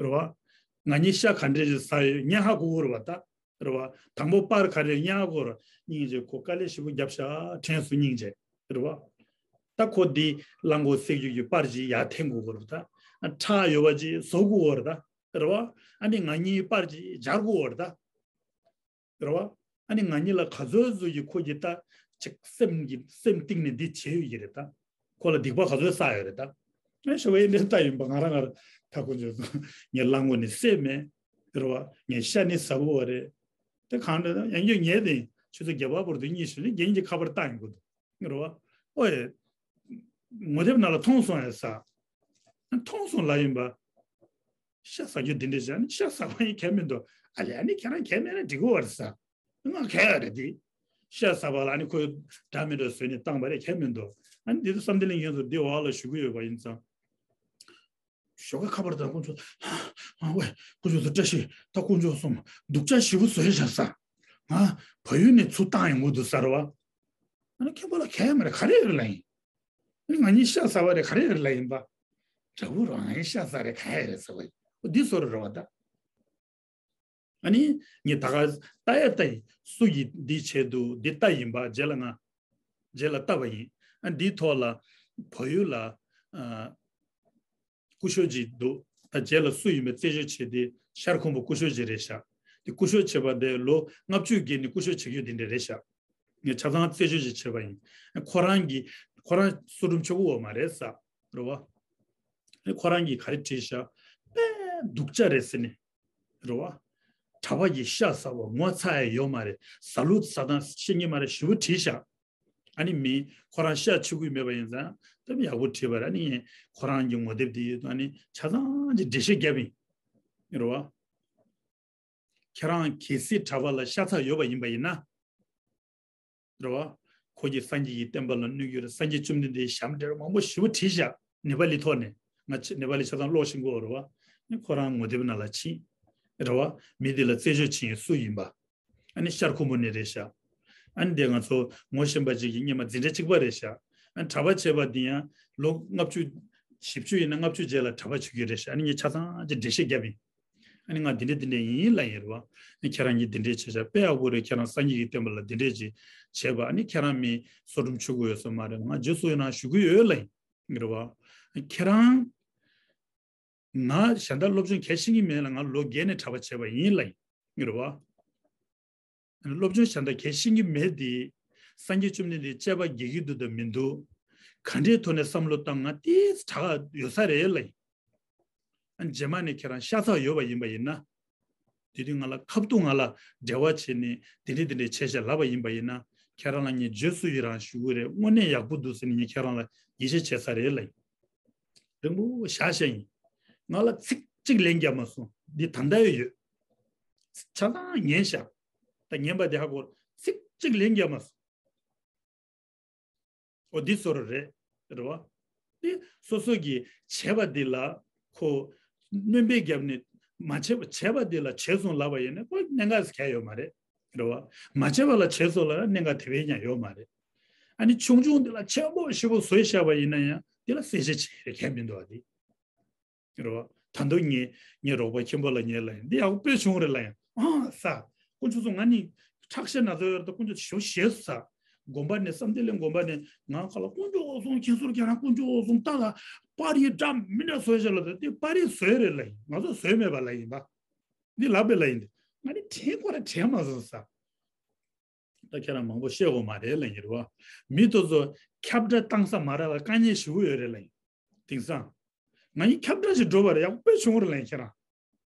རེད་བ། ང་གཉིས་ཤ་ག་འདྲས་ཞིག་ཟ་ཡོད་ངས་ཧ་གོ་གི་རེད་བ་ད། རེད་བ། དང་པོ་པར་ག་རེ་ཡང་གོ་ར། སྙིང་རྗེ། ཁོ་དཀའ་ལས་ཞེ་པོ་བརྒྱབ་ཤག་དྲན་སོང་། སྙིང་རྗེ། རེད་བ། ད་ཁོ་འདི་གླང་གོག་བསད་རྒྱུ་གི་པར་ཅིག་ཡར་འཐེན་དགོས་གོ་ར་ད། ཁྲག་ཡོད་པ་ཅིག་བཟོ་དགོས་གོ་ར་ད། རེད་བ། ཨ་ནི་ང་གཉིས་པར་ཅིག་སྦྱར་དགོས་གོ་ར་ད། རེད་བ། ཨ་ནི་ང་གཉིས་ལ་ག་ཚོད་ཚོད་ཀྱི་ཁོ་གི་ད་ཅིག་སེམས་ཀྱི་སེམས་གཏིང་ནས་འདི་བྱས་ཡོད་ཀྱི་རེད་ད། ཁོ་ལ་སྡིག་པ་ག་ཚོད་བསགས་ཡོད་རེད་ད། ཨ་ཞོགས་པ་ཡིན་འདྲ་ལྟ་ཡིན་པ་ང་རང་ང་རང་ད་དཀོན་མཆོག་གསུམ་ངས་གླང་གོག་ནི་བསད་མེད། རེད་བ། ངས་ཤ་ནི་ཟ་བོ་བ་རེད། དེ་གང་འདྲ་ཡང་ཡོད་ངས་དེ་ཆུ་ཚོད་བརྒྱད་པ་བར་དུ་གཉིད་སད་ནས་རྒན་གྱིས་ཁ་པར་བཏང་ཡོང་གི་འདུག་རེད་བ། ཨོ་ཡེ། ངོ་དེབ་ནང་ལ་མཐོང་སོང་ཡ་ས། མཐོང་སོང་ལ་ཡིན་པ། ཤ་ཟ་རྒྱུ་འདི་འདྲ་བྱས་ནས་ཤ་ཟ་བ་ཡིན་གལ་མི་འདུག་ཨ་ལས་ཨ་ནི་ཁྱེད་རང་གལ་མེད་ན་འགྲིག་གི་བར་ས། ང་གལ་རེད་དེ། ཤ་ཟ་བ་ལ་ཨ་ནི་ཁོས་འདྲ་མི་འདྲ་བཟོས་ནས་བཏང་བ་རེད་གལ་མི་འདུག་ཨ་ནི་འདི་ཚོ་བསམ་གཏན་གླིང་ཡོངས་སུ་འདི་འོག་ལ་ཞུ་གི་ཡོད་པ་ཡིན་ཙང་། ཞོགས་ཀ་ཁ་པར་དང་དཀོན་མཆོག་ཨ་ཝེ་དཀོན་མཆོག་གསུམ་བཀྲ་ཤིས་ད་དཀོན་མཆོག་གསུམ་སྡུག་ཅག་ཞེ་པོ་བཟོས་བཞག་ས། ང་བལ་ཡུལ་ནས་ཚུར་བཏང་ཡོང་གི་འདུག་ཟེར་བ། ཨ་ནི་མཁན་པོ་ལ་གལ་མ་རེད་ག་རེ་རེད་ལ་ཡིན། ང་གཉིས་ཤ་ཟ་བ་རེད་ག་རེ་རེད་ལ་ཡིན་པ། དྲ་བུ་རོ་ང་གཉིས་ཤ་ཟ་རེད་ག་རེ་རེད་ཟེར་བ་ཡིན། འོ་འདི་བཟོ་རེད་རེད་བ་ད། ཨ་ནི་ངས་ད་ག་ལྟ་ཡ་ལྟ་ཡི་སུ་ཡིས་འདི་བྱས་འདུག་འདི་ལྟ་ཡིན་པ་རྗེས་ལ་ང་རྗེས་ལ་ལྟ་བ་ཡིན། ཨ་འདིའི་ཐོག་ལ་བལ་ཡུལ་ལ་ཨ། སྐུ་ཞབས་ཅིག་འདུག་ད་རྗེས་ལ་སུ་ཡིན་པའི་རྩད་གཅོད་བྱས་ཏེ་ཤར་ཁུམ་བུ་སྐུ་ཞབས་ཅིག་རེད་ཤག་དེ་སྐུ་ཞབས་བྱས་པ་དེ་ལོ་ལྔ་བཅུ་བརྒལ་ནས་སྐུ་ཞབས་བྱེད་རྒྱུ་དེ་འདྲ་རེད་ཤག་ངས་ཆ་ཚང་རྩད་གཅོད་ཅིག་བྱས་པ་ཡིན། ཁོ་རང་གིས་ཁོ་རང་སོ་སྒྲུབ་ཆོག་གི་ཡོད་མ་རེད་ས། རེད་བ། ཁོ་རང་གིས་ག་རེ་བྲིས་ཤག་དཔེ་སྡུག་ཅག་རེད་ཟེར་ནས། རེད་བ། གྲྭ་པ་ཡིས་ཤ་ཟ་བ་ངོ་ཚ་ཡ་ཡོད་མ་རེད། ཟ་ལུགས་ཟ་སྟངས་ཤེས་ཀྱི་མ་རེད་ཞེ་པོ་བྲིས་ཤག་ཨ་ནི་མི་ཁོ་རང་ཤ་མཆོད་ཀྱི་མེད་པ་ཡིན་ཙང་ད་མི་ཡག་པོ་བྲིས་པ་རེད། ཨ་ནི་ཁོ་རང་གི་ངོ་དེབ་དེ་ཡོད་དོ། ཨ་ནི་ཆ་ཚང་གི་འགྲེལ་བཤད་བརྒྱབ་ཡིན། རེད་བ། ཁྱེད་རང་གལ་སྲིད་གྲྭ་པ་ལ་ཤ་ཚ་ཡོད་པ་ཡིན་པ་ཡིན་ན། རེད་བ། ཁོ་གིས་སངས་རྒྱས་ཀྱི་བསྟན་པ་ལ་གནོད་ཀྱི་རེད། སངས་རྒྱས་བཅོམ་ལྡན་འདས་ཞབས་འདྲེན་མང་པོ་ཞེ་པོ་བྲིས་བཞག་ནེ་པ་ལི་ཐོག་ནས། ང་ཆ་ནེ་པ་ལི་ཆ་ཚང་ཀློག་ཤེས་ཀྱི་ཡོད་རེད་བ། ནི་ཁོ་རང་ངོ་དེབ་ནང་ལ་ཕྱིན། རེད་བ། མི་དེ་ལ་རྩད་གཅོད་བྱེད་མཁན་སུ་ཡིན་པ། ཨ་ནི་ཤར་ཁུག་མོ་ནས་རེད་ཤག་ཨ་ནི་དེ་ང་ཚོ་ངོ་ཤེས་པ་ཅིག་གིས་སྔོན་མ་འཛིན་གྲྭ་གཅིག་པ་རེད་ཤག་ཨ་ནི་གྲྭ་པ་བྱས་པ་འདི་ཡང་ལོ་ལྔ་བཅུ། བཞི་བཅུ་ཡིན་ན་ལྔ་བཅུ་རྗེས་ལ་གྲྭ་པ་བྱེད་ཀྱི་རེད་ཤག་ཨ་ནི་ངས་ཆ་ཚང་ཅིག་འགྲེལ་བཤད་བརྒྱབ་ཡིན། ཨ་ནི་ང་འདི་འདྲ་འདི་འདྲ་ཡིན་ལབ་ཡིན། རེད་བ། ཨ་ནི་ཁྱེད་རང་གིས་འདི་འདྲས་བྱས་ཤག་དཔེ་ཡག་པོ་རེད། ཁྱེད་རང་སངས་རྒྱས་ཀྱི་བསྟན་པ་ལ་འདི་འདྲས་ཅིག་བྱས་པ། ཨ་ནི་ཁྱེད་རང་མི་སོ་སྒྲོམ་ཆུ་དགོས་ཡོད་ས་མ་རེད། ང་རྗེས་སུ་ཡིན་ན་ཞུ་གི་ཡོད་ལབ་ཡིན། རེད་བ། ཁྱེད་རང་ང་གཞན་དག་སློབ་སྦྱོང་གལ་ཤེས་ཀྱི་མེད་ལ། ང་ལོ་བརྒྱད་ནས་གྲྭ་པ་བྱས་པ་ཡིན་ལབ་ཡིན། རེད་བ། སློབ་སྦྱོང་གཞན་དག་གལ་ཤེས་ཀྱི་མེད་དེ། སངས་རྒྱས་བཅོམ་ལྡན་འདས་དཔྱད་པ་རྒྱག་གི་འདུག་དང་མི་འདུག་ག་འདྲའི་ཐོག་ནས་བསམ་བློ་བཏང་ང་ཏིས་དྲག་ཡོད་ས་རེད་ལབ་ཡིན། ཨ་རྗེས་མ་ནས་ཁྱེད་རང་ཤ་ཚ་ཡོད་པ་ཡིན་པ་ཡིན་ན། དེ་དུས་ང་ལ་ཁ་ཐུག་ང་ལ་འབྲེལ་བ་བྱས་ནས་དེ་འདྲས་དེ་འདྲས་བྱས་ཤག་ལབ་པ་ཡིན་པ་ཡིན་ན། ཁྱེད་རང་ལ་ངས་རྗེས་སུ་ཡི་རང་ཞུ་གི་རེད། དངོས་གནས་ཡག་པོ་འདུག་ཟེར་ནས་ངས་ཁྱེད་རང་ལ་ཡིད་ཆེས་བྱས་ས་རེད་ལབ་ཡིན། རིང་པོ་བཞག་བཞག་ཡིན། ང་ལ་ཚིག་གཅིག་ལན་རྒྱབ་མ་སོང་། འདི་ད་ལྟ་ཡོད་ཡོད། ཆ་ཚང་ཉན་ཤག་ད་ཉན་པ་དེ་ཧ་གོ། ཚིག་གཅིག་ལན་རྒྱབ་མ་སོང་། ཨོ་འདི་བཟོ་འདྲ་རེད། རེད་བ། འདི་སོ་སོ་གིས་བྱས་པ་འདི་ལ་ཁོ་སྣོན་པ་བརྒྱབ་ནས་མ་བྱས་པ། བྱས་པ་འདི་ལ་བྱས་སོང་ལབ་པ་ཡིན་ན་ཁོ་གནད་འགག་གང་ཡང་ཡོད་མ་རེད། རེད་བ། མ་བྱས་པ་ལ་བྱས་སོང་ལབ་ན་གནད་འགག་དེ་བས་ཀྱང་ཡོད་མ་རེད། ཨ་ནི་ཆུང་ཆུང་འདི་ལ་ཆེན་པོ་ཞེ་པོ་བཟོས་བཞག་པ་ཡིན་ན་ཡང་འདི་ལ་གསལ་བཤད་བྱེད་ཡས་གང་ཡང་མི་འདུག་བ་འདི། རེད་བ། ད་དུང་ངས་ངའི་རོགས་པ་མཁན་པོ་ལ་ངས་ལབ་ཡིན། འདི་ཡག་པོ་དཔེ་བྱུང་རེད་ལབ་ཡིན། ཨ་ས། དཀོན་མཆོག་གསུམ། ང་ནི་ཁྲག་ཤེད་ན་ཚ་ཡོད་རེད། དཀོན་མཆོག་ཞེ་པོ་ཞེ་པོ་ཟ། དགོན་པ་ནས་བསམ་གཏན་གླིང་དགོན་པ་ནས་ང་ག་ལ་དཀོན་མཆོག་གསུམ། མཁན་ཟུར་ཁྱེད་རང་དཀོན་མཆོག་གསུམ་ལྟ་ལ་པར་རིས་འདྲ་མི་འདྲ་བཟོས་བཞག་ལ། ད་འདི་པར་རིས་བཟོས་རེད་ལབ་ཡིན། ང་ཚོ་བཟོས་མེད་པ་ལབ་ཡིན་པ། འདི་ལབ་པས་ལབ་ཡིན། འདི་ང་ནི་དྲན་ཁོ་ར་དྲན་མ་སོང་ས། ད་ཁྱེད་རང་མང་པོ་བཤད་དགོས་མ་རེད་ལབ་ཡིན། རེད་བ། མི་དེ་ཚོ་ཁྱབ་བསྒྲགས་བཏང་ས་མ་རག་ལ་དཀའ་ངལ་ཞེ་པོ་ཡོད་རེད་ལབ་ཡིན། དེང་སང་ང་གཉིས་ཁྱབ་བསྒྲགས་ཞིག་འགྲོ་བ་རེད། ཡག་པོ་དཔེ་བྱུང་རེད་ལབ་ཡིན་ཁྱེད་རང་།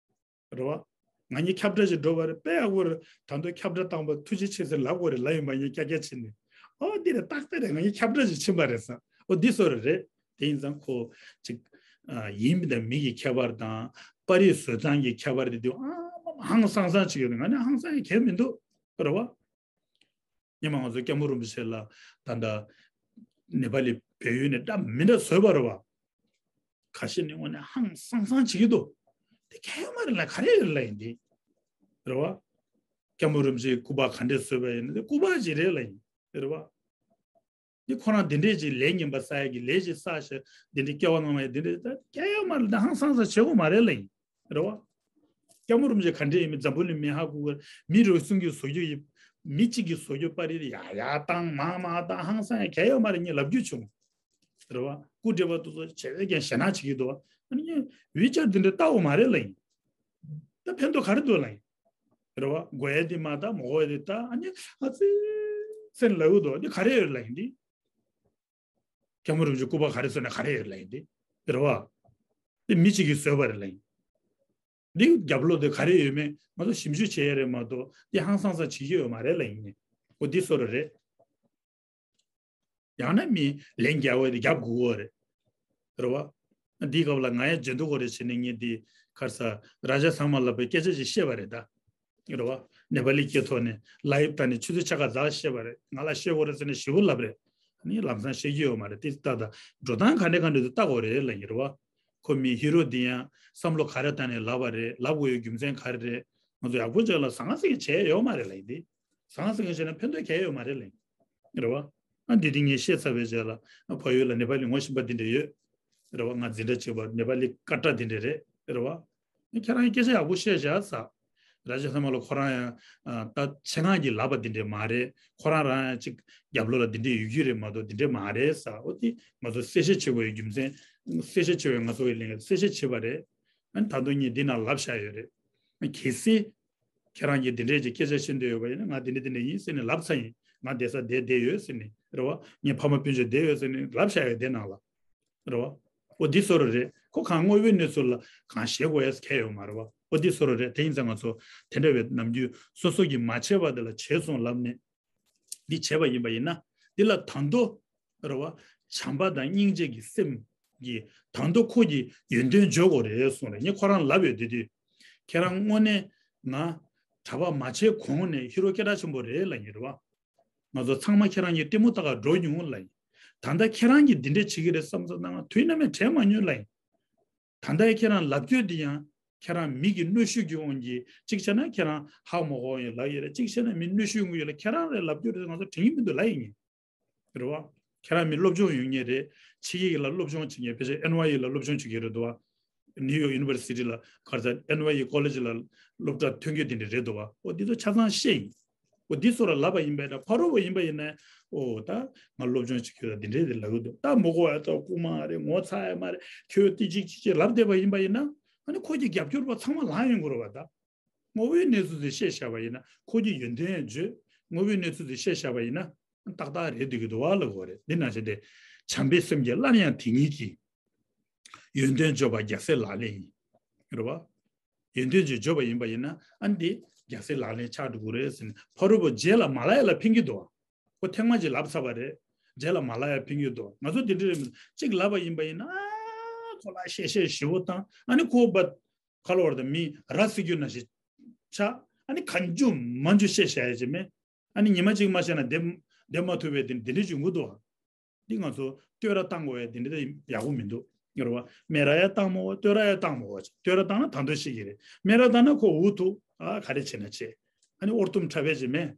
རེད་བ། ང་གཉིས་ཁྱབ་བསྒྲགས་ཞིག་འགྲོ་བ་རེད། དཔེ་ཡག་པོ་རེད། ད་དུང་ཁྱབ་བསྒྲགས་བཏང་བ་ཐུགས་རྗེ་ཆེ་ཟེར་ལབ་དགོས་རེད་ལབ་ཡིན་པ། ངས་ཀྱ་ཀྱ་བྱས་ནས། ཨོ་འདི་རེད། ཏག་ཏག་རེད། ང་གཉིས་ཁྱབ་བསྒྲགས་ཞིག་ཕྱིན་པ་རེད་ས། ཨོ་འདི་བཟོ་འདྲ་རེད། དེ་ཡིན་ཙང་ཁོ་ཅིག་ཨ་ཡིན་དང་མིན་གྱི་ཁྱད་པར་དང་། པར་རིས་བཟོ་སྟངས་ཀྱི་ཁྱད་པར་དེ་དུས་ཨ་མ་ཧང་སང་སང་བྱེད་ཀྱི་ཡོད། ང་ནི་ཧང་སང་ཡང་གང་ཡང་མི་འདུག་རེད་བ། སྔོན་མ་ང་ཚོ་སྐྱབས་མགོན་རིན་པོ་ཆེ་ལ་ད་ལྟ་ནེ་པ་ལི་བལ་ཡུལ་ནས་འདྲ་མི་འདྲ་བཟོས་པ་རེད་བ། ཁ་ཤས་ནི་དངོས་གནས་ཧང་སང་སང་བྱེད་ཀྱི་འདུག་དེ་གང་ཡང་མ་རེད་ལབ། ག་རེ་ཡོད་ལབ་ཡིན་དེ། རེད་བ། སྐྱབས་མགོན་རིན་པོ་ཆེའི་སྐུ་པར་ག་འདྲས་བཟོས་པ་ཡིན་ན་དེ་སྐུ་པར་ཅིག་རེད་ལབ་ཡིན། རེད་བ། འདི་ཁོ་རང་དེ་འདྲས་ཅིག་ལས་ངན་པ་བསགས་ཡ་གི་ལས་ཅིག་བསགས་ཤག་དེ་འདྲས་སྐྱེ་བ་སྔ་མ་ཡ་དེ་འདྲས་ད་གང་ཡང་མ་རེད། ད་ཧང་སང་སང་བྱེད་དགོས་མ་རེད་ལབ་ཡིན། རེད་བ། སྐྱབས་མགོན་རིན་པོ་ཆེ་ག་འདྲས་ཡིན་མིན་འཛམ་བུ་གླིང་མི་ཧ་གོ་གི་རེད། མི་རེ་གསུམ་གྱིས་བཟོ་རྒྱུ་ཡིན། མི་གཅིག་གིས་བཟོ་རྒྱུ་པར་རིས་ཡ་ཡ་བཏང་མ་མ་བཏང་ཧང་སང་ཡ་གང་ཡང་ཡོད་མ་རེད། ངས་ལབ་རྒྱུ་བྱུང་། རེད་བ། སྐུ་བགྲེས་པ་དེ་ཚོ་བྱས་ཙང་ཀྱང་ཞེད་སྣང་བྱེད་ཀྱི་འདུག་ཨ་ནི་ངས་ཝི་ཅར་དེ་འདྲ་ལྟ་དགོས་མ་རེད་ལབ་ཡིན། ད་ཕན་ཐོགས་ག་རེ་འདུག་ལབ་ཡིན། རེད་བ། དགོས་ཡ་དེ་མ་ལྟ། མ་དགོས་ཡ་དེ་ལྟ། ཨ་ནི་ཨ་ཙི་ཟེར་ལབ་ཀྱི་འདུག་འདི་ག་རེ་ཡོད་ལབ་ཡིན་འདི། སྐྱབས་མགོན་རིན་པོ་ཆེ་སྐུ་པར་ག་རེ་བཟོས་ན་ག་རེ་ཡོད་ལབ་ཡིན་འདི། རེད་བ། འདི་མི་གཅིག་གིས་བཟོས་པ་རེད་ལབ་ཡིན། འདི་རྒྱབ་ལོགས་དེ་ག་རེ་ཡོད་མེད་ང་ཚོ་ཞིབ་འཇུག་བྱེད་ཡ་རེད་མ་གཏོགས་འདི་ཧང་སང་སང་བྱེད་ཀྱི་ཡོད་མ་རེད་ལབ་ཡིན། འོ་འདི་བཟོ་འདྲ་རེད། ཡང་ན་མི་ལན་རྒྱག་འོས་དེ་རྒྱབ་དགོས་འོས་རེད། རེད་བ། འདིའི་སྐབས་ལ་ང་ཡང་བརྗེད་འདུག་གོ་རེ་བྱས་ནས་ངས་འདི་ཁར་ས་རཱ་ཇ་ས་མ་ལ་པའི་སྐད་ཆ་ཅིག་བཤད་པ་རེད་ད། རེད་བ། ནེ་པ་ལི་སྐད་ཐོག་ནས་ལའིབ་བཏང་ནས་ཆུ་ཚོད་ཕྱེད་ཀ་ཙམ་བཤད་པ་རེད། ང་ལ་བཤད་དགོས་རེད་ཟེར་ནས་ཞེ་པོ་ལབ་རེད། ཨ་ནི་ལམ་སང་བཤད་ཀྱི་ཡོད་མ་རེད། དེ་ལྟ་ད་འགྲོ་སྟངས་ག་འདྲ་ག་འདྲ་དེ་ལྟ་དགོས་རེད་ལབ་ཡིན། རེད་བ། ཁོ་མི་ཧི་རོ་འདི་ཡང་བསམ་བློ་ག་རེ་བཏང་ནས་ལབ་པ་རེད། ལབ་དགོས་ཡོད་རྒྱུ་མཚན་ག་རེ་རེད། ང་ཚོ་ཡག་པོ་ཅིག་ལ་ཟང་ཟིང་བྱས་ཡོད་མ་རེད་ལབ་ཡིན་ཏེ། ཟང་ཟིང་བྱས་ན་ཕན་ཐོགས་གང་ཡང་ཡོད་མ་རེད་ལབ་ཡིན། རེད་བ། ཨ་འདི་དེ་ངས་བཤད་ཚར་བའི་རྗེས་ལ་ཨ་ཕ་ཡུལ་ལ་ནེ་པ་ལི་ངོ་ཤེས་པ་འདི་འདྲ་ཡོད། རེད་བ། ང་འཛིན་གྲྭ་གཅིག་པ་ནེ་པ་ལི་ཀ་ཏྲ་འདི་འདྲ་རེད། རེད་བ། ཁྱེད་རང་ཡང་སྐད་ཆ་ཡག་པོ་བཤད་བཞག་ས། རཱ་ཇ་ས་མ་ལ་ཁོ་རང་ཡང་ཨ་ད་ཆེད་མངགས་ཀྱིས་ལབ་པ་འདི་འདྲ་མ་རེད། ཁོ་རང་རང་ཡང་ཅིག་རྒྱབ་ལོགས་ལ་འདི་འདྲ་ཡོད་རྒྱུ་རེད་མ་གཏོགས་འདི་འདྲ་མ་རེད་ས། འོ་དེ་ང་ཚོ་གསལ་བཤད་བྱེད་དགོས་ཡོད་རྒྱུ་མཚན། གསལ་བཤད་བྱེད་པའི་ང་ཚོ་ཡི་ལས་ཀ་གསལ་བཤད་བྱེད་པ་རེད། ཨ་ནི་ད་དུང་ངས་འདི་ནང་ལབ་བཞག་ཡོད་རེད། གལ་སྲིད་ཁྱེད་རང་གིས་འདི་འདྲས་ཀྱི་སྐད་ཆ་བཤད་འདོད་ཡོད་པ་ཡིན་ན་ང་འདི་འདྲས་འདི་འདྲས་ཡིན་ཟེར་ནས་ལབ་ཚར་ཡིན། ང་བསྡད་ས་བསྡད་བསྡད་ཡོད་ཟེར་ནས། རེད་བ། ངའི་ཕ་མ་སྤུན་མཆེད་བསྡད་ཡོད་ཟེར་ནས་ལབ་བཞག་ཡོད་དེ་ནང་ལ། རེད་བ། འོ་འདི་བཟོ་འདྲ་རེད། ཁོ་གང་དངོས་པོའི་གནས་ཚུལ་ལ་གང་བཤད་དགོས་ཡ་གང་ཡང་ཡོད་མ་རེད་བ། འོ་འདི་བཟོ་འདྲ་རེད། དེ་ཡིན་ཙང་ང་ཚོ་དེ་འདྲ་བའི་ནམ་རྒྱུན་སོ་སོ་གིས་མ་བྱས་པ་དེ་ལ་བྱས་སོང་ལབ་ནས། འདི་བྱས་པ་ཡིན་པ་ཡིན་ན་ འདི་ལ་ད་དུང་རེད་བ། བྱམས་པ་དང་སྙིང་རྗེ་གི་སེམས་ཀྱི་ད་དུང་ཁོ་གི་ཡོན་ཏན་བརྗོད་དགོས་རེད་གསུངས་རེད། ངས་ཁོ་རང་ལབ་ཡོད་དེ་དུས། ཁྱེད་རང་དངོས་གནས་ང་གྲྭ་པ་མ་བྱས་གོང་ནས་ཧི་རོ་སྐད་གྲགས་ཆེན་པོ་རེད་ལབ་ཡིན་རེད་བ། ང་ཚོ་ཚང་མ་ཁྱེད་རང་གི་ལྟད་མོ་ལྟ་ག་འགྲོ་མྱོང་ལབ་ཡིན། ད་ལྟ་ཁྱེད་རང་གིས་འདི་འདྲས་བྱེད་ཀྱི་རེད་བསམ་བསམ་ན་ང་དུས་ནམ་ཡང་དྲན་མ་མྱོང་ལབ་ཡིན། ད་ལྟ་ཁྱེད་རང་ལབ་རྒྱུ་འདི་ཡང་ཁྱེད་རང་མི་གི་གནོན་ཤུགས་ཀྱི་དབང་གིས་གཅིག་བྱས་ན་ཁྱེད་རང་ཧ་མ་གོ་ཡིན་ལབ་ཡོད་རེད། གཅིག་བྱས་ན་མི་གནོན་ཤུགས་ཡོང་གི་ཡོད་ལ་ཁྱེད་རང་རེད་ལབ་རྒྱུ་རེད། ང་ཚོ་དྲན་གྱི་མི་འདུག་ལབ་ཡིན། རེད་བ། ཁྱེད་རང་མི་སློབ་སྦྱོང་ཡོང་མཁན་རེད། ཕྱི་རྒྱལ་ལ་སློབ་སྦྱོང་བྱེད་མཁན་ཕལ་ཆེར་ཨེན་ཝའེ་ཡུ་ལ་སློབ་སྦྱོང་བྱེད་མཁན་རེད་འདུག་བ། ནིའུ་ཡོག་ཡུ་ནི་ཝར་སི་ཊི་ལ་ག་རེ་ཟེར་ཨེན་ཝའེ་ཡུ་ཀོ་ལེ་ཇི་ལ་སློབ་གྲྭ་ཐོན་མཁན་དེ་འདྲ་རེད་འདུག་བ། འོ་འདི་ཚོ་ཆ་ཚང་བཤད་ཡིན། འོ་འདི་ཚོ་ར་ལབ་པ་ཡིན་པས་ན་ཕ་རོལ་པོ་ཡིན་པ་ཡིན་ན། འོ་ད་ང་སློབ་སྦྱོང་བྱེད་ཁྱོད་ལ་འདི་འདྲས་དེ་ལབ་ཀྱི་འདུག་ད་མོ་གོ་ཡ་ད་ལྐུགས་མ་རེད། ངོ་ཚ་ཡ་མ་རེད། ཁྱོད་ཏི་ཅིག་ཅིག་ཅིག་ལབ་བསྡད་པ་ཡིན་པ་ཡིན་ན། ཨ་ནི་ཁོ་གི་རྒྱབ་སྐྱོར་པ་ཚང་མ་ལངས་ཡོང་གི་རེད་བ་ད། ངོ་བོའི་གནས་ཚུལ་དེ་བཤད་བཞག་པ་ཡིན་ན་ཁོ་གི་ཡོན་ཏན་བརྗོད། ངོ་བོའི་གནས་ཚུལ་དེ་བཤད་བཞག་པ་ཡིན་ན་ཏག་ཏག་རེད་འདུག་གི་འདུག་བ་ལ་གོ་རེད། འདི་ན་བྱས་ཏེ་བྱམས་པའི་སེམས་ཀྱིས་སླར་ཡང་དེ་ཉིད་ཀྱི་ཡོན་ཏན་བརྗོད་པ་རྒྱལ་སྲས་ལག་ལེན་ཡིན། རེད་བ། ཡོན་ཏན་བརྗོད་བརྗོད་པ་ཡིན་པ་ཡིན་ན་ཨ་ནི་འདི་རྒྱལ་སྲས་ལག་ལེན་ཆགས་འགྲོ་གི་རེད་ཟེར་ནས་ཕ་རོལ་པོ་རྗེས་ལ་མ་ལ་ཡ་ལ་ཕན་གྱི་འདུག་བ། ཁོ་ཐེངས་མ་གཅིག་ལབ་ཚར་བ་རེད། རྗེས་ལ་མ་ལ་ཡ་ཕན་གྱི་འདུག་ང་ཚོ་འདི་འདྲ་རེད་མི་འདུག་གཅིག་ལབ་པ་ཡིན་པ་ཡིན་ན་ཨ་ཁོ་ལ་བཤད་བཤད་ཞིབ་པོ་བཏང་ཨ་ནི་ཁོ་བ། ཁ་ལོ་བར་དུ་མི་ར་སི་རྒྱུ་ན་ཞིག་ཆགས། ཨ་ནི་གང་རྒྱུ་མ་རྒྱུ་བཤད་བཤད་ཡ་ཅིག་མེད། ཨ་ནི་ཉི་མ་གཅིག་མ་བཤད་ན་བསྡད་བསྡད་མ་ཐུབ་པའི་དེ་འདི་འདྲ་བྱུང་གི་འདུག་འདི་ང་ཚོ་བསྟོད་ར་བཏང་དགོས་ཡ་དེ་འདྲ་ཡག་པོ་མི་འདུག་ཡོད་རེད་བ། སྨད་ར་ཡ་བཏང་མ་དགོས། བསྟོད་ར་ཡ་བཏང་མ་དགོས། བསྟོད་ར་བཏང་ན་ད་དུང་ཤེས་ཀྱི་རེད། སྨད་ར་བཏང་ན་ཁོ་འུ་ཐུག་ཨ་ག་རེ་བྱེད་ན་བྱེད། ཨ་ནི་ཨོར་ཏུམ་ཁྲ་བས་ཅིག་མེད།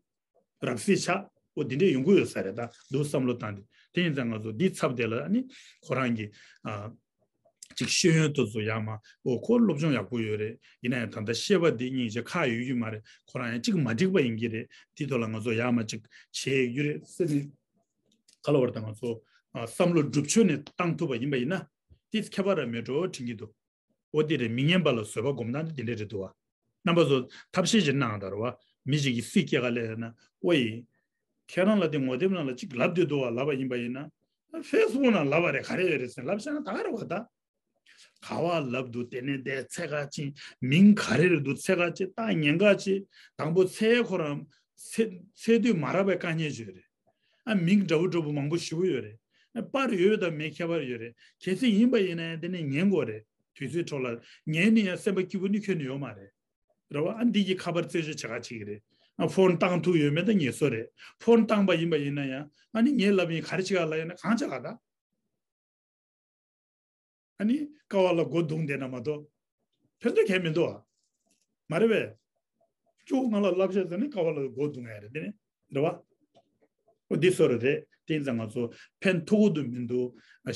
རབ་སྲིད་ཆགས། འོ་འདི་འདྲས་ཡོང་གི་ཡོད་ས་རེད། ད་འདུག་བསམ་བློ་བཏང་སྟེ་དེ་ཡིན་ཙང་ང་ཚོ་འདི་ཚབ་དེ་ལ་ཨ་ནི་ཁོ་རང་གི་ཨ། ཅིག་ཤེས་ཡོན་དེ་ཚོ་ཡག་མ། འོ་ཁོ་སློབ་སྦྱོང་ཡག་པོ་ཡོད་རེད། ཡིན་ན་ཡང་ད་ལྟ་ཤེས་པ་འདི་སྙིང་རྗེ་ཁག་ཡོད་རྒྱུ་མ་རེད། ཁོ་རང་ཡང་ཅིག་མ་འགྲིག་པ་ཡིན་གྱི་རེད། དེ་ཐོག་ལ་ང་ཚོ་ཡག་མ་ཅིག་བྱེད་ཡོད་རྒྱུ་རེད་ཟེར་ནས། ག་ལ་བར་དུ་ང་ཚོ་ཨ་བསམ་བློ་སྒྲུབ་ཕྱོགས་ནས་བཏང་ཐུབ་པ་ཡིན་པ་ཡིན་ན་དེ་ཁྱད་པར་ར་མེད་འགྲོ་དྲན་གྱི་འདུག་འོ་དེ་རེད། མི་སྙན་པ་ལ་བཟོད་པ་སྒོམ་སྟངས་དེ་འདྲ་རེད་འདུག་བ། རྣམ་པ་ཚོ་ཐབས་ཤེས་ཅིག་གནང་དང་ར་བ། མི་ཞིག་གིས་སྲིད་སྐྱེལ་ག་ལས་ན་ཨོ་ཡིན། ཁྱེད་རང་ལ་དེ་ངོ་དེབ་ནང་ལ་ཅིག་ལབ་བསྡད་འདུག་བ་ལབ་པ་ཡིན་པ་ཡིན་ན། ཕེ་སི་བུག་ནང་ལབ་པ་རེད། ག་རེ་ཡོད་རེད་ཟེར་ལབ་བྱས་ན་ད་ག་རེ་བ་ད། ག་བ་ལབ་འདུག་དེ་ནས་དེ་ཚད་ག་ཅིག་མིང་ག་རེ་རེད་འདུག་ཚད་ག་ཅིག་ད་ཉེན་ཁ་ཅིག་དང་པོ་ཚད་ཁོ་རང་ཚད་ཚད་དུས་མ་རག་པའི་དཀའ་ངལ་ཅིག་ཡོད་རེད། ཨ་མིང་འདྲ་བོ་འདྲ་བོ་མང་པོ་ཞེ་པོ་ཡོད་རེད། ཨ་པར་ཡོད་དང་མེད་ཁྱད་པར་ཡོད་རེད། གལ་སྲིད་ཡིན་པ་ཡིན་ན་ཡང་དེ་ནས་ཉན་དགོས་རེད། དུས་ཚོད་འཕྲོ་བརླག་ཉན་ནས་ཡང་སེམས་པ་སྐྱིད་པོ་ནི་ཁྱོན་ནས་ཡོད་མ་རེད། རེད་བ། ཨ་འདི་གི་ཁ་པར་རྩད་གཅོད་བྱེད་ག་བྱེད་ཀྱི་རེད། ཨ་ཕོན་བཏང་ཐུབ་ཡོད་མེད་ད་ངེས་སོ་རེད། ཕོན་བཏང་པ་ཡིན་པ་ཡིན་ན་ཡང་ཨ་ནི་ངས་ལབ་ཡིན་ག་རེ་བྱེད་ག་ལབ་ཡིན་ན་གང་བྱེད་ག་ད། ཨ་ནི་ཀ་བ་ལ་སྒོ་བརྡུངས་བསྡད་ན་མ་གཏོགས། ཕན་ཐོགས་གང་ཡང་མི་འདུག་ཨ། མ་རེད་པས། ཅོག་ང་ལ་བསླབ་བྱ་ཟེར་ནས་ཀ་བ་ལ་སྒོ་བརྡུངས་ཡ་རེད་དེ་ནི། རེད་བ། ཨོ་འདི་སོ་རེད་དེ། དེ་ཡིན་ཙང་ང་ཚོ་ཕན་ཐོགས་ཀྱི་འདུག་མི་འདུག་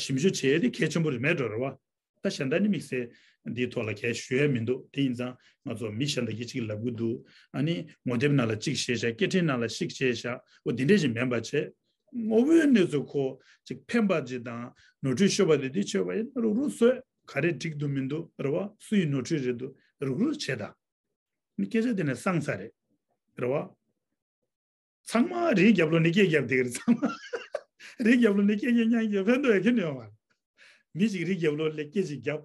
ཞིབ་འཇུག་བྱེད་ཡ་དེ་གལ་ཆེན་པོ་རེད་མེད་འགྲོ་རེད་བ། ད་གཞན་དག་ནི་དམིགས་བསལ་འདིའི་ཐོག་ལ་གལ་ཞུ་ཡ་མི་འདུག་དེ་ཡིན་ཙང་ང་ཚོ་མི་གཞན་དག་གིས་ཅིག་ལབ་ཀྱི་འདུག་ཨ་ནི་ངོ་དེབ་ནང་ལ་ཅིག་བཤད་བཞག་སྐད་འཕྲིན་ནང་ལ་ཞིག་བཤད་བཞག་འོ་འདི་འདྲས་ཞིག་མིན་པ་བྱས། ངོ་བོའི་གནས་ཚུལ་ཁོ་ཅིག་ཕན་པ་ཅིག་དང་ནོར་འཁྲུལ་ཤོར་བ་དེ་དེ་ཆོད་པ་ཡིན་ན་རུག་རུག་བཟོས། ག་རེ་འགྲིག་འདུག་མི་འདུག་རེད་བ། སུ་ཡི་ནོར་འཁྲུལ་རེད་འདུག་རུག་རུག་བྱས་དང་། ནི་སྐད་ཆ་དེ་ནས་སངས་ས་རེད། རེད་བ། ཚང་མ་རིའི་རྒྱབ་ལོགས་ནས་སྐད་རྒྱབ་བསྡད་ཀྱི་རེད་ཚང་མ། རིའི་རྒྱབ་ལོགས་ནས་སྐད་རྒྱབ་མཉམ་རྒྱབ་ཕན་ཐོགས་ཡ་ཁྱོན་ནས་ཡོད་མ་རེད། མི་ཞིག་རིའི་རྒྱབ་ལོགས་ལ་སྐད་ཅིག་རྒྱབ།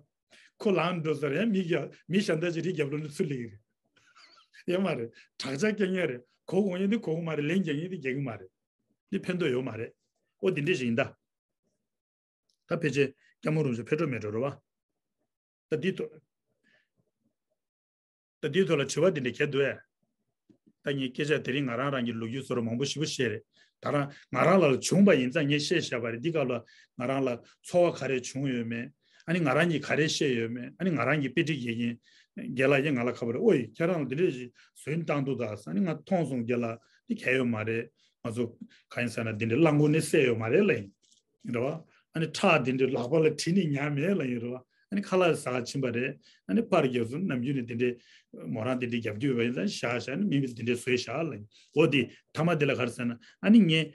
ཁོ་ལངས་འགྲོ་ས་རེད། ཡང་མི་རྒྱབ་མི་གཞན་དག་ཅིག་རིའི་རྒྱབ་ལོགས་ནས་ཚུར་སླེབས་ཀྱི་རེད། ཡོད་མ་རེད། བྲག་ཅ་རྐྱང་ཡ་རེད། གོ་དགོས་མཁན་དེ་གོ་གི་མ་རེད། ལན་རྒྱག་མཁན་དེ་རྒྱག་གི་མ་རེད། འདི་ཕན་ཐོགས་ཡོད་མ་རེད། ཨོ་འདི་འདྲས་ཞིག་ཡིན་ད། ད་ཕལ་ཆེར་སྐྱབས་མགོན་རིན་པོ་ཆེ་ཕེབས་འགྲོ་མེད་འགྲོ་རེད་བ། ད་འདི་ཐོག་ད་འདིའི་ཐོག་ལ་དྲི་བ་འདི་འདྲ་གལ་འདུག་ཨེ། ད་ངས་སྐད་ཆ་དེ་རིང་ང་རང་རང་གི་ལོ་རྒྱུས་བཟོ་འདྲ་མང་པོ་ཞེ་པོ་བཤད་རེད། ད་རང་ང་རང་ལ་བྱུང་པ་ཡིན་ཙང་ངས་བཤད་བཞག་པ་རེད། འདི་སྐབས་ལ་ང་རང་ལ་ཚོར་བ་ག་རེ་བྱུང་ཡོད་མེད། ཨ་ནི་ང་རང་གིས་ག་རེ་བཤད་ཡོད་མེད། ཨ་ནི་ང་རང་གི་དཔེ་ཁྲིད་དགེ་རྒན་རྒན་ལགས་ཀྱིས་ང་ལ་ཁ་པར་ཨོ་ཡི་ཁྱེད་རང་ལ་འདི་འདྲ་ཞིག་བཟོས་བཏང་འདུག་ད་ཟེར། ཨ་ནི་ང་མཐོང་སོང་རྒན་ལགས་འདི་གལ་ཡོད་མ་རེད། ང་ཚོ་གང་ཡིན་ཟེར་ན་འདི་འདྲ་གླང་གོག་ནས་བསད་ཡོད་མ་རེད་ལབ་ཡིན། རེད་བ། ཨ་ནི་ཁྲག་འདི་འདྲ་ལག་པ་ལ་བྲིས་ནས་ཉར་མེད་ལབ་ཡིན། རེད་བ། ཨ་ནི་ཁ་ལག་ཟ་ག་ཕྱིན་པ་རེད། ཨ་ནི་པར་རྒྱབ་སོང་། ནམ་རྒྱུན་ནས་འདི་འདྲའི་མོ་རང་འདི་འདྲའི་རྒྱབ་རྒྱུ་ཡོད་པ་ཡིན་ཙང་བཞག་བཞག་ནི་མི་མི་འདི་འདྲའི་བཟོས་བཞག་ལབ་ཡིན། འོ་དེ་ཐ་མ་དེ་ལ་ག་རེ་ཟེར་ན་ཨ་ནི་ངས་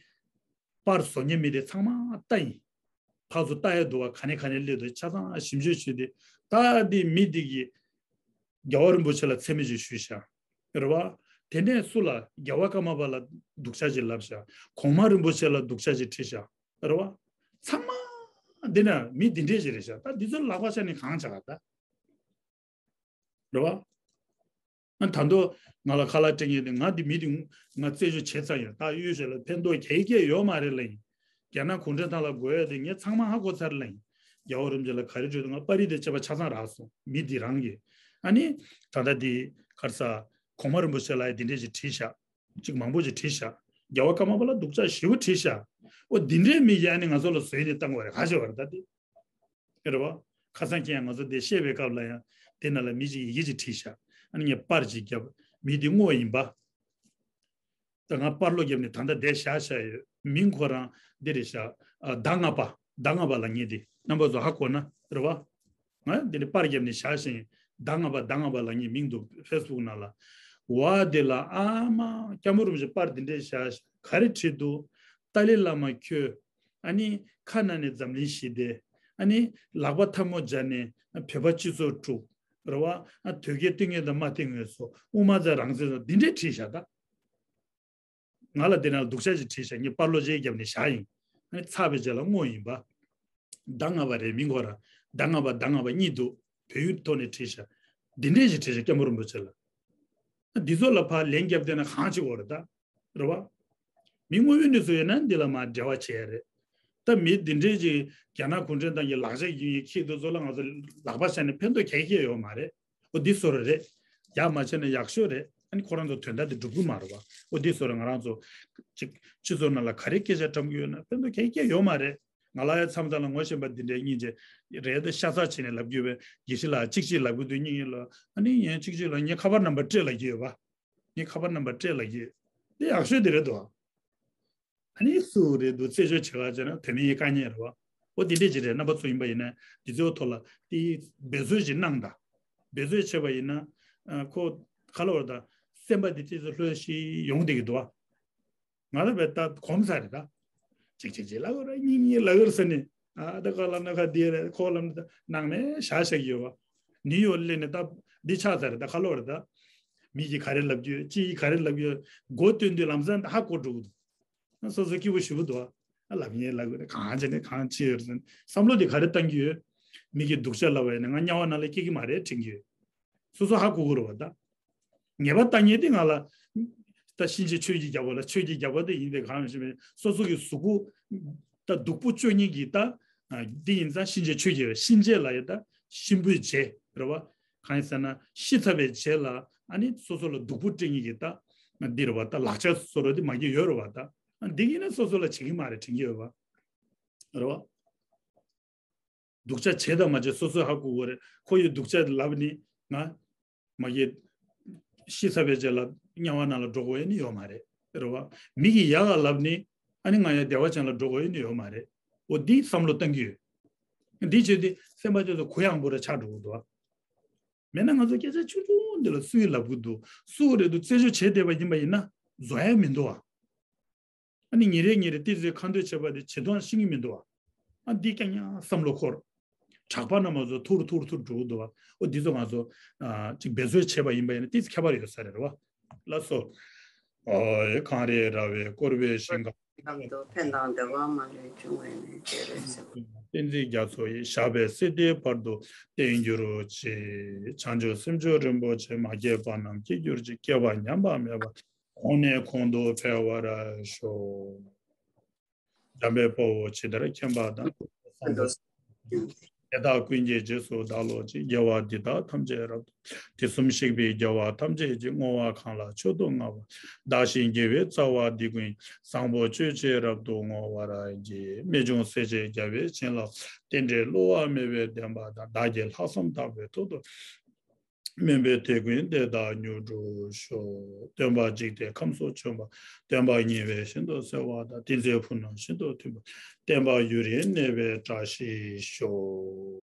པར་བཟོ་མཁན་མི་དེ་ཚང་མ་ལྟ་ཡིན། ཕར་ཚུར་ལྟ་ཡ་འདུག་བ། ག་ནས་ག་ནས་སླེབས་འདུག་ཆ་ཚང་ཞིབ་འཇུག་བྱས་ཏེ། ད་འདི་མི་འདི་གིས་རྒྱལ་བ་རིན་པོ་ཆེ་ལ་མཚན་སྨད་ཅིག་ཞུས་བཞག་རེད་བ། དེ་ནས་སུ་ལ་རྒྱལ་བ་ཀརྨ་པ་ལ་སྡུག་ཅག་ཅིག་ལབ་བཞག་གོང་མ་རིན་པོ་ཆེ་ལ་སྡུག་ཅག་ཅིག་བྲིས་བཞག་རེད་བ། ཚང་མ་འདི་ན་མི་འདི་འདྲས་ཞིག་རེད་ཤག་ད་འདི་ཚོ་ལག་པ་ཆ་ནས་གང་བྱ་ག་ད། རེད་བ། ཨ་ད་དུང་ང་ལ་ཁ་ལག་སྤྲད་མཁན་དེ། ང་འདི་མི་དེ་ང་རྩད་གཅོད་བྱས་ཚར་ཡིན། ད་གཡུལ་ཞིག་ལ་ཕན་ཐོགས་ག་གེ་ཡོད་མ་རེད་ལབ་ཡིན། རྒྱ་ནག་གུང་ཁྲན་ཏང་ལ་དགོས་ཡ་དེ་ངས་ཚང་མ་ཧ་གོ་ཚར་ལབ་ཡིན། རྒྱལ་བ་རིན་པོ་ཆེ་ལ་ག་རེ་བྲིས་འདུག་ང་པར་རིས་དེ་བཅས་པ་ཆ་ཚང་རག་སོང་། མི་འདི་རང་གིས། ཨ་ནི་ད་ལྟ་འདི་ག་རེ་ཟེར། གོང་མ་རིན་པོ་ཆེ་ལ་ཡ་འདི་འདྲས་ཅིག་བྲིས་ཤག་ཅིག་མང་པོ་ཅིག་བྲིས་ཤག་རྒྱལ་བ་ཀརྨ་པ་ལ་སྡུག་ཅག་ཞེ་པོ་བྲིས་ཤག་འོ་འདི་འདྲའི་མི་ཡ་ནི་ང་ཚོ་ལ་བཟོས་ནས་བཏང་བ་རེད། ག་ཞིག་བ་རེད་ད་འདི། རེད་བ། ཁ་སང་ཁྱེད་ཡང་ང་ཚོ་འདི་བཤད་པའི་སྐབས་ལ་ཡང་དེ་ནང་ལ་མི་ཅིག་ཡི་གེ་ཅིག་བྲིས་ཤག་ཨ་ནི་ངས་པར་ཅིག་བརྒྱབ། མི་འདི་དངོས་ཡིན་པ། ད་ང་པར་ལོག་བརྒྱབ་ནས་ད་ལྟ་བསྡད་བཞག་བཞག་ཡོད། མིང་ཁོ་རང་འདི་རེད་ཤག་ཨ་ཟླ་ལྔ་པ། ཟླ་ལྔ་པ་ལབ་མཁན་དེ་རྣམ་པ་ཚོ་ཧ་གོ་ན་རེད་བ། ང་འདི་ནས་པར་བརྒྱབ་ནས་བཞག་བཞིན། ཟླ་ལྔ་པ་ཟླ་ལྔ་པ་ལབ་མཁན་མིང་འདུག་ཕེ་སི་བུག་ནང་ལ། བ་དེ་ལ་ཨ་མ་སྐྱབས་མགོན་རིན་པོ་ཆེ་པར་འདི་འདྲས་བཞག་ག་རེ་བྲིས་འདུག་ཏཱ་ལའི་བླ་མ་ཁྱོད། ཨ་ནི་ཁ་ནང་ནས་འཛམ་གླིང་ཞི་བདེ། ཨ་ནི་ལག་པ་ཐལ་མོ་སྦྱར་ནས་བོད་པ་སྤྱི་ཚོགས་དཀྲུགས། རེད་བ། ཨ་དོལ་རྒྱལ་བསྟེན་མཁན་དང་མ་བསྟེན་མཁན་ཚོ། དབུ་མ་རྩ་རང་བཙན་ཚོ། འདི་འདྲས་བྲིས་བཞག་ད། ང་ལ་དེ་ནང་སྡུག་ཅག་ཅིག་བྲིས་ཤག་ངས་པར་ལོག་ཅིག་བརྒྱབ་ནས་བཞག་ཡིན། ཨ་ནི་ཚར་བའི་རྗེས་ལ་དངོས་ཡིན་པ། ཟླ་ལྔ་པ་རེད། མིང་ཁོ་རང་ཟླ་ལྔ་པ་ཟླ་ལྔ་པ་གཉིས་འདུག་བོད་ཡིག་ཐོག་ནས་བྲིས་ཤག་འདི་འདྲས་ཅིག་བྲིས་ཤག་སྐྱབས་མགོན་རིན་པོ་ཆེ་ལ། ཨ་འདི་ཚོ་ལ་ཕར་ལན་བརྒྱབ་བསྡད་ན་གང་ཅིག་འོ་རེད་ད། རེད་བ། མི་དངོས་པོའི་གནས་ཚུལ་ཡིན་ན་འདི་ལ་མར་འབྲེལ་བ་བྱེད་ཡ་རེད། ད་མི་འདི་འདྲས་ཅིག་རྒྱ་ནག་གུང་ཁྲན་ཏང་གི་ལག་ཆ་ཡིན་ཡིན་ཁྱེད་དེ་ཚོ་ལ་ང་ཚོ་ལག་པ་བཞག་ནས་ཕན་ཐོགས་ག་གེ་ཡོད་མ་རེད། འོ་འདི་བཟོ་འདྲ་རེད། ཡག་མ་བྱས་ན་ཡག་ཤོས་རེད། ཨ་ནི་ཁོ་རང་ཚོ་དོན་དག་དེ་འགྲུབ་ཀྱི་མ་རེད་བ། འོ་འདི་བཟོ་འདྲ་ང་རང་ཚོ་ཅིག་སྤྱི་ཚོགས་ནང་ལ་ག་རེ་སྐད་ཆ་བཀྲམ་གྱི་ཡོད་ན་ཕན་ཐོགས་ག་གེ་ཡོད་མ་རེད། ང་ལ་ཡ་མཚམས་མཚམས་ལ་ངོ་ཤེས་པ་འདི་འདྲའི་སྙིང་རྗེ་རེད་དེ། ཤ་ཚ་བྱས་ནས་ལབ་རྒྱུ་བས། དགེ་བཤེས་ལགས་གཅིག་གཅིག་ལབ་གི་འདུག་སྙིང་ཡིན་ལ། ཨ་ནི་ངས་གཅིག་གཅིག་ལ་ངའི་ཁ་པར་ནམ་བར་སྤྲད་ལབ་ཀྱི་ཡོད་པ། ངའི་ཁ་པར་ནམ་བར་སྤྲད་ལབ་ཀྱི་ཡོད། འདི་ཡག་ཤོས་འདི་རེད་དོ། ཨ་ནི་སུ་རེད་འདུག་རྩད་གཅོད་བྱེད་ག་བྱས་ན་དོན་མེད་དཀའ་ངལ་རེད་བ། འོ་འདི་འདྲས་ཅིག་རེད། རྣམ་པ་ཚོ་ཡིན་པ་ཡིན་ན་འདི་ཚོའི་ཐོག་ལ་དེ་འབད་རྩོལ་ཅིག་གནང་དང་། འབད་རྩོལ་བྱས་པ་ཡིན་ན། ཨ་ཁོ་ག་ལ་བར་ད་སེམས་པ་འདི་ཏོག་ཙམ་ལྷོད་ཤིག་ཡོང་བསྡད་ཀྱི་འདུག་བ། ང་ལ་བས་ད་གོམས་ས་རེད་ད། ཅིག་ཅིག་ཅིག་ལབ་དགོས་རེད། གཉིས་གཉིས་ལབ་དགོས་རེད་ཟེར་ནས། ཨ་ད་ཁོ་ལབ་ན་ཁ་འདི་རེད། ཁོ་ལབ་ན་ད་ནང་ནས་བཞག་བཞག་གི་ཡོད་པ། ནིའུ་ཡོག་སླེབས་ནས་ད་འདི་ཆགས་ཚར་རེད་ད། ཁ་ལོ་རེད་ད། མི་གིས་ག་རེ་ལབ་རྒྱུ། ཅི་ཡིས་ག་རེ་ལབ་རྒྱུ། མགོ་སྟོན་དུས་ལམ་སང་ད་ཧ་གོ་འགྲོ་གི་འདུག་སོ་སོ་སྐྱིད་པོ་ཞེ་པོ་འདུག་ཨ་ལབ་ཡས་ལབ་དགོས་རེད། གང་བྱས་ནས་གང་བྱས་ཡོད་རེད་ཟེར་ནས་བསམ་བློ་དེ་ག་རེ་བཏང་གི་ཡོད། མི་གིས་སྡུག་ཅག་ལབ་པ་ཡིན་ན་ང་དམྱལ་བ་ནང་ལ་སྐྱེ་གི་མ་རེད་དྲན་གི་ཡོད། སོ་སོ་ཧ་གོ་གི་རེད་བ་ད། ཉེས་པ་བཏང་མཁན་དེ་ང་ལ་ད་གཤིན་རྗེ་ཆོས་ཀྱི་རྒྱལ་པོ་ལ། ཆོས་ཀྱི་རྒྱལ་པོ་དེ་ཡིན་པའི་གང་ཞིག་མེད། སོ་སོ་གི་གཟུགས་པོ་ད་སྡུག་པོ་བཅོས་མཁན་གྱི་ད། ཨ་འདི་ཡིན་ཙང་གཤིན་རྗེ་ཆོས་ཀྱི་རེད། གཤིན་རྗེ་ལབ་ཡས་ད་གཤིན་པོའི་རྗེ་རེད་བ། གང་ཡིན་ཟེར་ན་ཤི་ཚར་བའི་རྗེས་ལ་ཨ་ནི་སོ་སོ་ལ་སྡུག་པོ་སྤྲད་མཁན་གྱི་ད་འདི་རེད་བ། ད་ལག་ཆ་བཟོ་འདྲ་དེ་མ་གི་ཡོད་རེད་བ་ད། ཨ་འདི་ཡིན་ན་སོ་སོ་ལ་བྱེད་ཀྱི་མ་རེད་དྲན་གྱི་ཡོད་བ། རེད་བ། སྡུག་ཅག་བྱས་དང་མ་བྱས་སོ་སོས་ཧ་གོ་གི་རེད། ཁོ་ཡིས་སྡུག་ཅག་ལབ་ནི་ང་མ་གི་ཤི་ཚར་བའི་རྗེས་ལ་དམྱལ་བ་ནང་ལ་འགྲོ་དགོས་ཡ་ནི་ཡོད་མ་རེད། རེད་བ། མི་གིས་ཡག་ག་ལབ་ནི་ཨ་ནི་ང་ཡ་བདེ་བ་ཅན་ལ་འགྲོ་དགོས་ཡ་ནི་ཡོད་མ་རེད། འོ་འདི་བསམ་བློ་གཏང་གི་ཡོད། འདི་བྱས་ཏེ་སེམས་པ་དེ་ཚོ་གུ་ཡངས་པོ་རེ་ཆགས་འགྲོ་གི་འདུག་བ། མེད་ན་ང་ཚོ་སྐད་ཆ་ཆུང་ཆུང་འདི་ལ་སུས་ལབ་གི་འདུག་སུ་རེད་འདུག་རྩད་གཅོད་བྱས་བསྡད་པ་ཡིན་པ་ཡིན་ན་བཟོ་ཡ་མི་འདུག་བ། ཨ་ནི་ཉིན་རེ་ཉིན་རེ་ཏོག་ཙམ་ཁ་འདོན་བྱས་པ་དེ་ཇེ་མཐོང་ཤེས་ཀྱི་མི་འདུག་བ། ཨ་འདི་རྐྱང་རྐྱང་བསམ་བློ་འཁོར། གྲགས་པ་རྣམས་མ་ཚོ་ཐུར་ཐུར་ཐུར་འགྲོ་གི་འདུག་བ། ཨོ་འདི་ཚོ་ང་ཚོ་ཨ་ཅིག་འབད་རྩོལ་བྱས་པ་ཡིན་པ་ཡིན་ན་ཏོག་ཙམ་ཁྱད་པར་ཡོད་ས་རེད་བ། ལགས་སོ། ཨོ་ཡེ་གངས་རི་ར་བས་བསྐོར་བའི་ཞིང་ཁམས། ལག་ཏུ་ཕན་དང་བདེ་བ་མ་ལུས་འབྱུང་བའི་གནས་ཅེས་རེད་ཟེར། བསྟན་འཛིན་རྒྱ་མཚོ་ཡིས་བཞག་པའི་སྲིད་མཐའི་བར་དུ་བརྟན་གྱུར་ཅིག་བྱང་ཆུབ་སེམས་མཆོག་རིན་པོ་ཆེ་མ་སྐྱེས་པ་རྣམས་སྐྱེ་གྱུར་ཅིག་སྐྱེས་པ་ཉམས་པ་མེད་པར་གོང་ནས་གོང་དུ་འཕེལ་བར་ཤོག་འཇམ་དཔལ་དཔའ་བོས་ཇི་ལྟར་མཁྱེན་པ་དང་། དེ་དག་ཀུན་གྱི་རྗེས་སུ་བདག་སློབ་ཅིང་། དགེ་བ་འདི་དག་ཐམས་ཅད་རབ་ཏུ། དུས་གསུམ་གཤེགས་པའི་རྒྱལ་བ་ཐམས་ཅད་ཀྱིས། བསྔོ་བ་གང་ལ་མཆོག་ཏུ་བསྔགས་པ། བདག་གཞན་དགེ་བའི་རྩ་བ་འདི་ཀུན། བཟང་པོ་སྤྱོད་ཕྱིར་རབ་ཏུ་བསྔོ་བར་བགྱི། རྨད་བྱུང་སྲས་བཅས་རྒྱལ་བའི་བྱིན་རླབས། རྟེན་འབྲེལ་བསླུ་བ་མེད་པའི་བདེན་པ་དང་། བདག་གི་ལྷག་བསམ་དག་པའི་ཐོག་ཏུ། སྨོན་པའི་དེད་དགོན་དེ་དག་མྱུར་འགྲུབ་ཤོག་སྟོན་པ་འཇིག་རྟེན་ཁམས་སུ་བྱོན་པ། སྟོན་པ་ཉེ་བའི་ཞིང་དུ་གསོལ་བ་དང་། བསྟན་འཛིན་ཕུག་ནང་ཞིང་དུ་ཐིམ་པ། བསྟན་པ་ཡུན་རིང་གནས་པའི་བཀྲ་ཤིས་ཤོག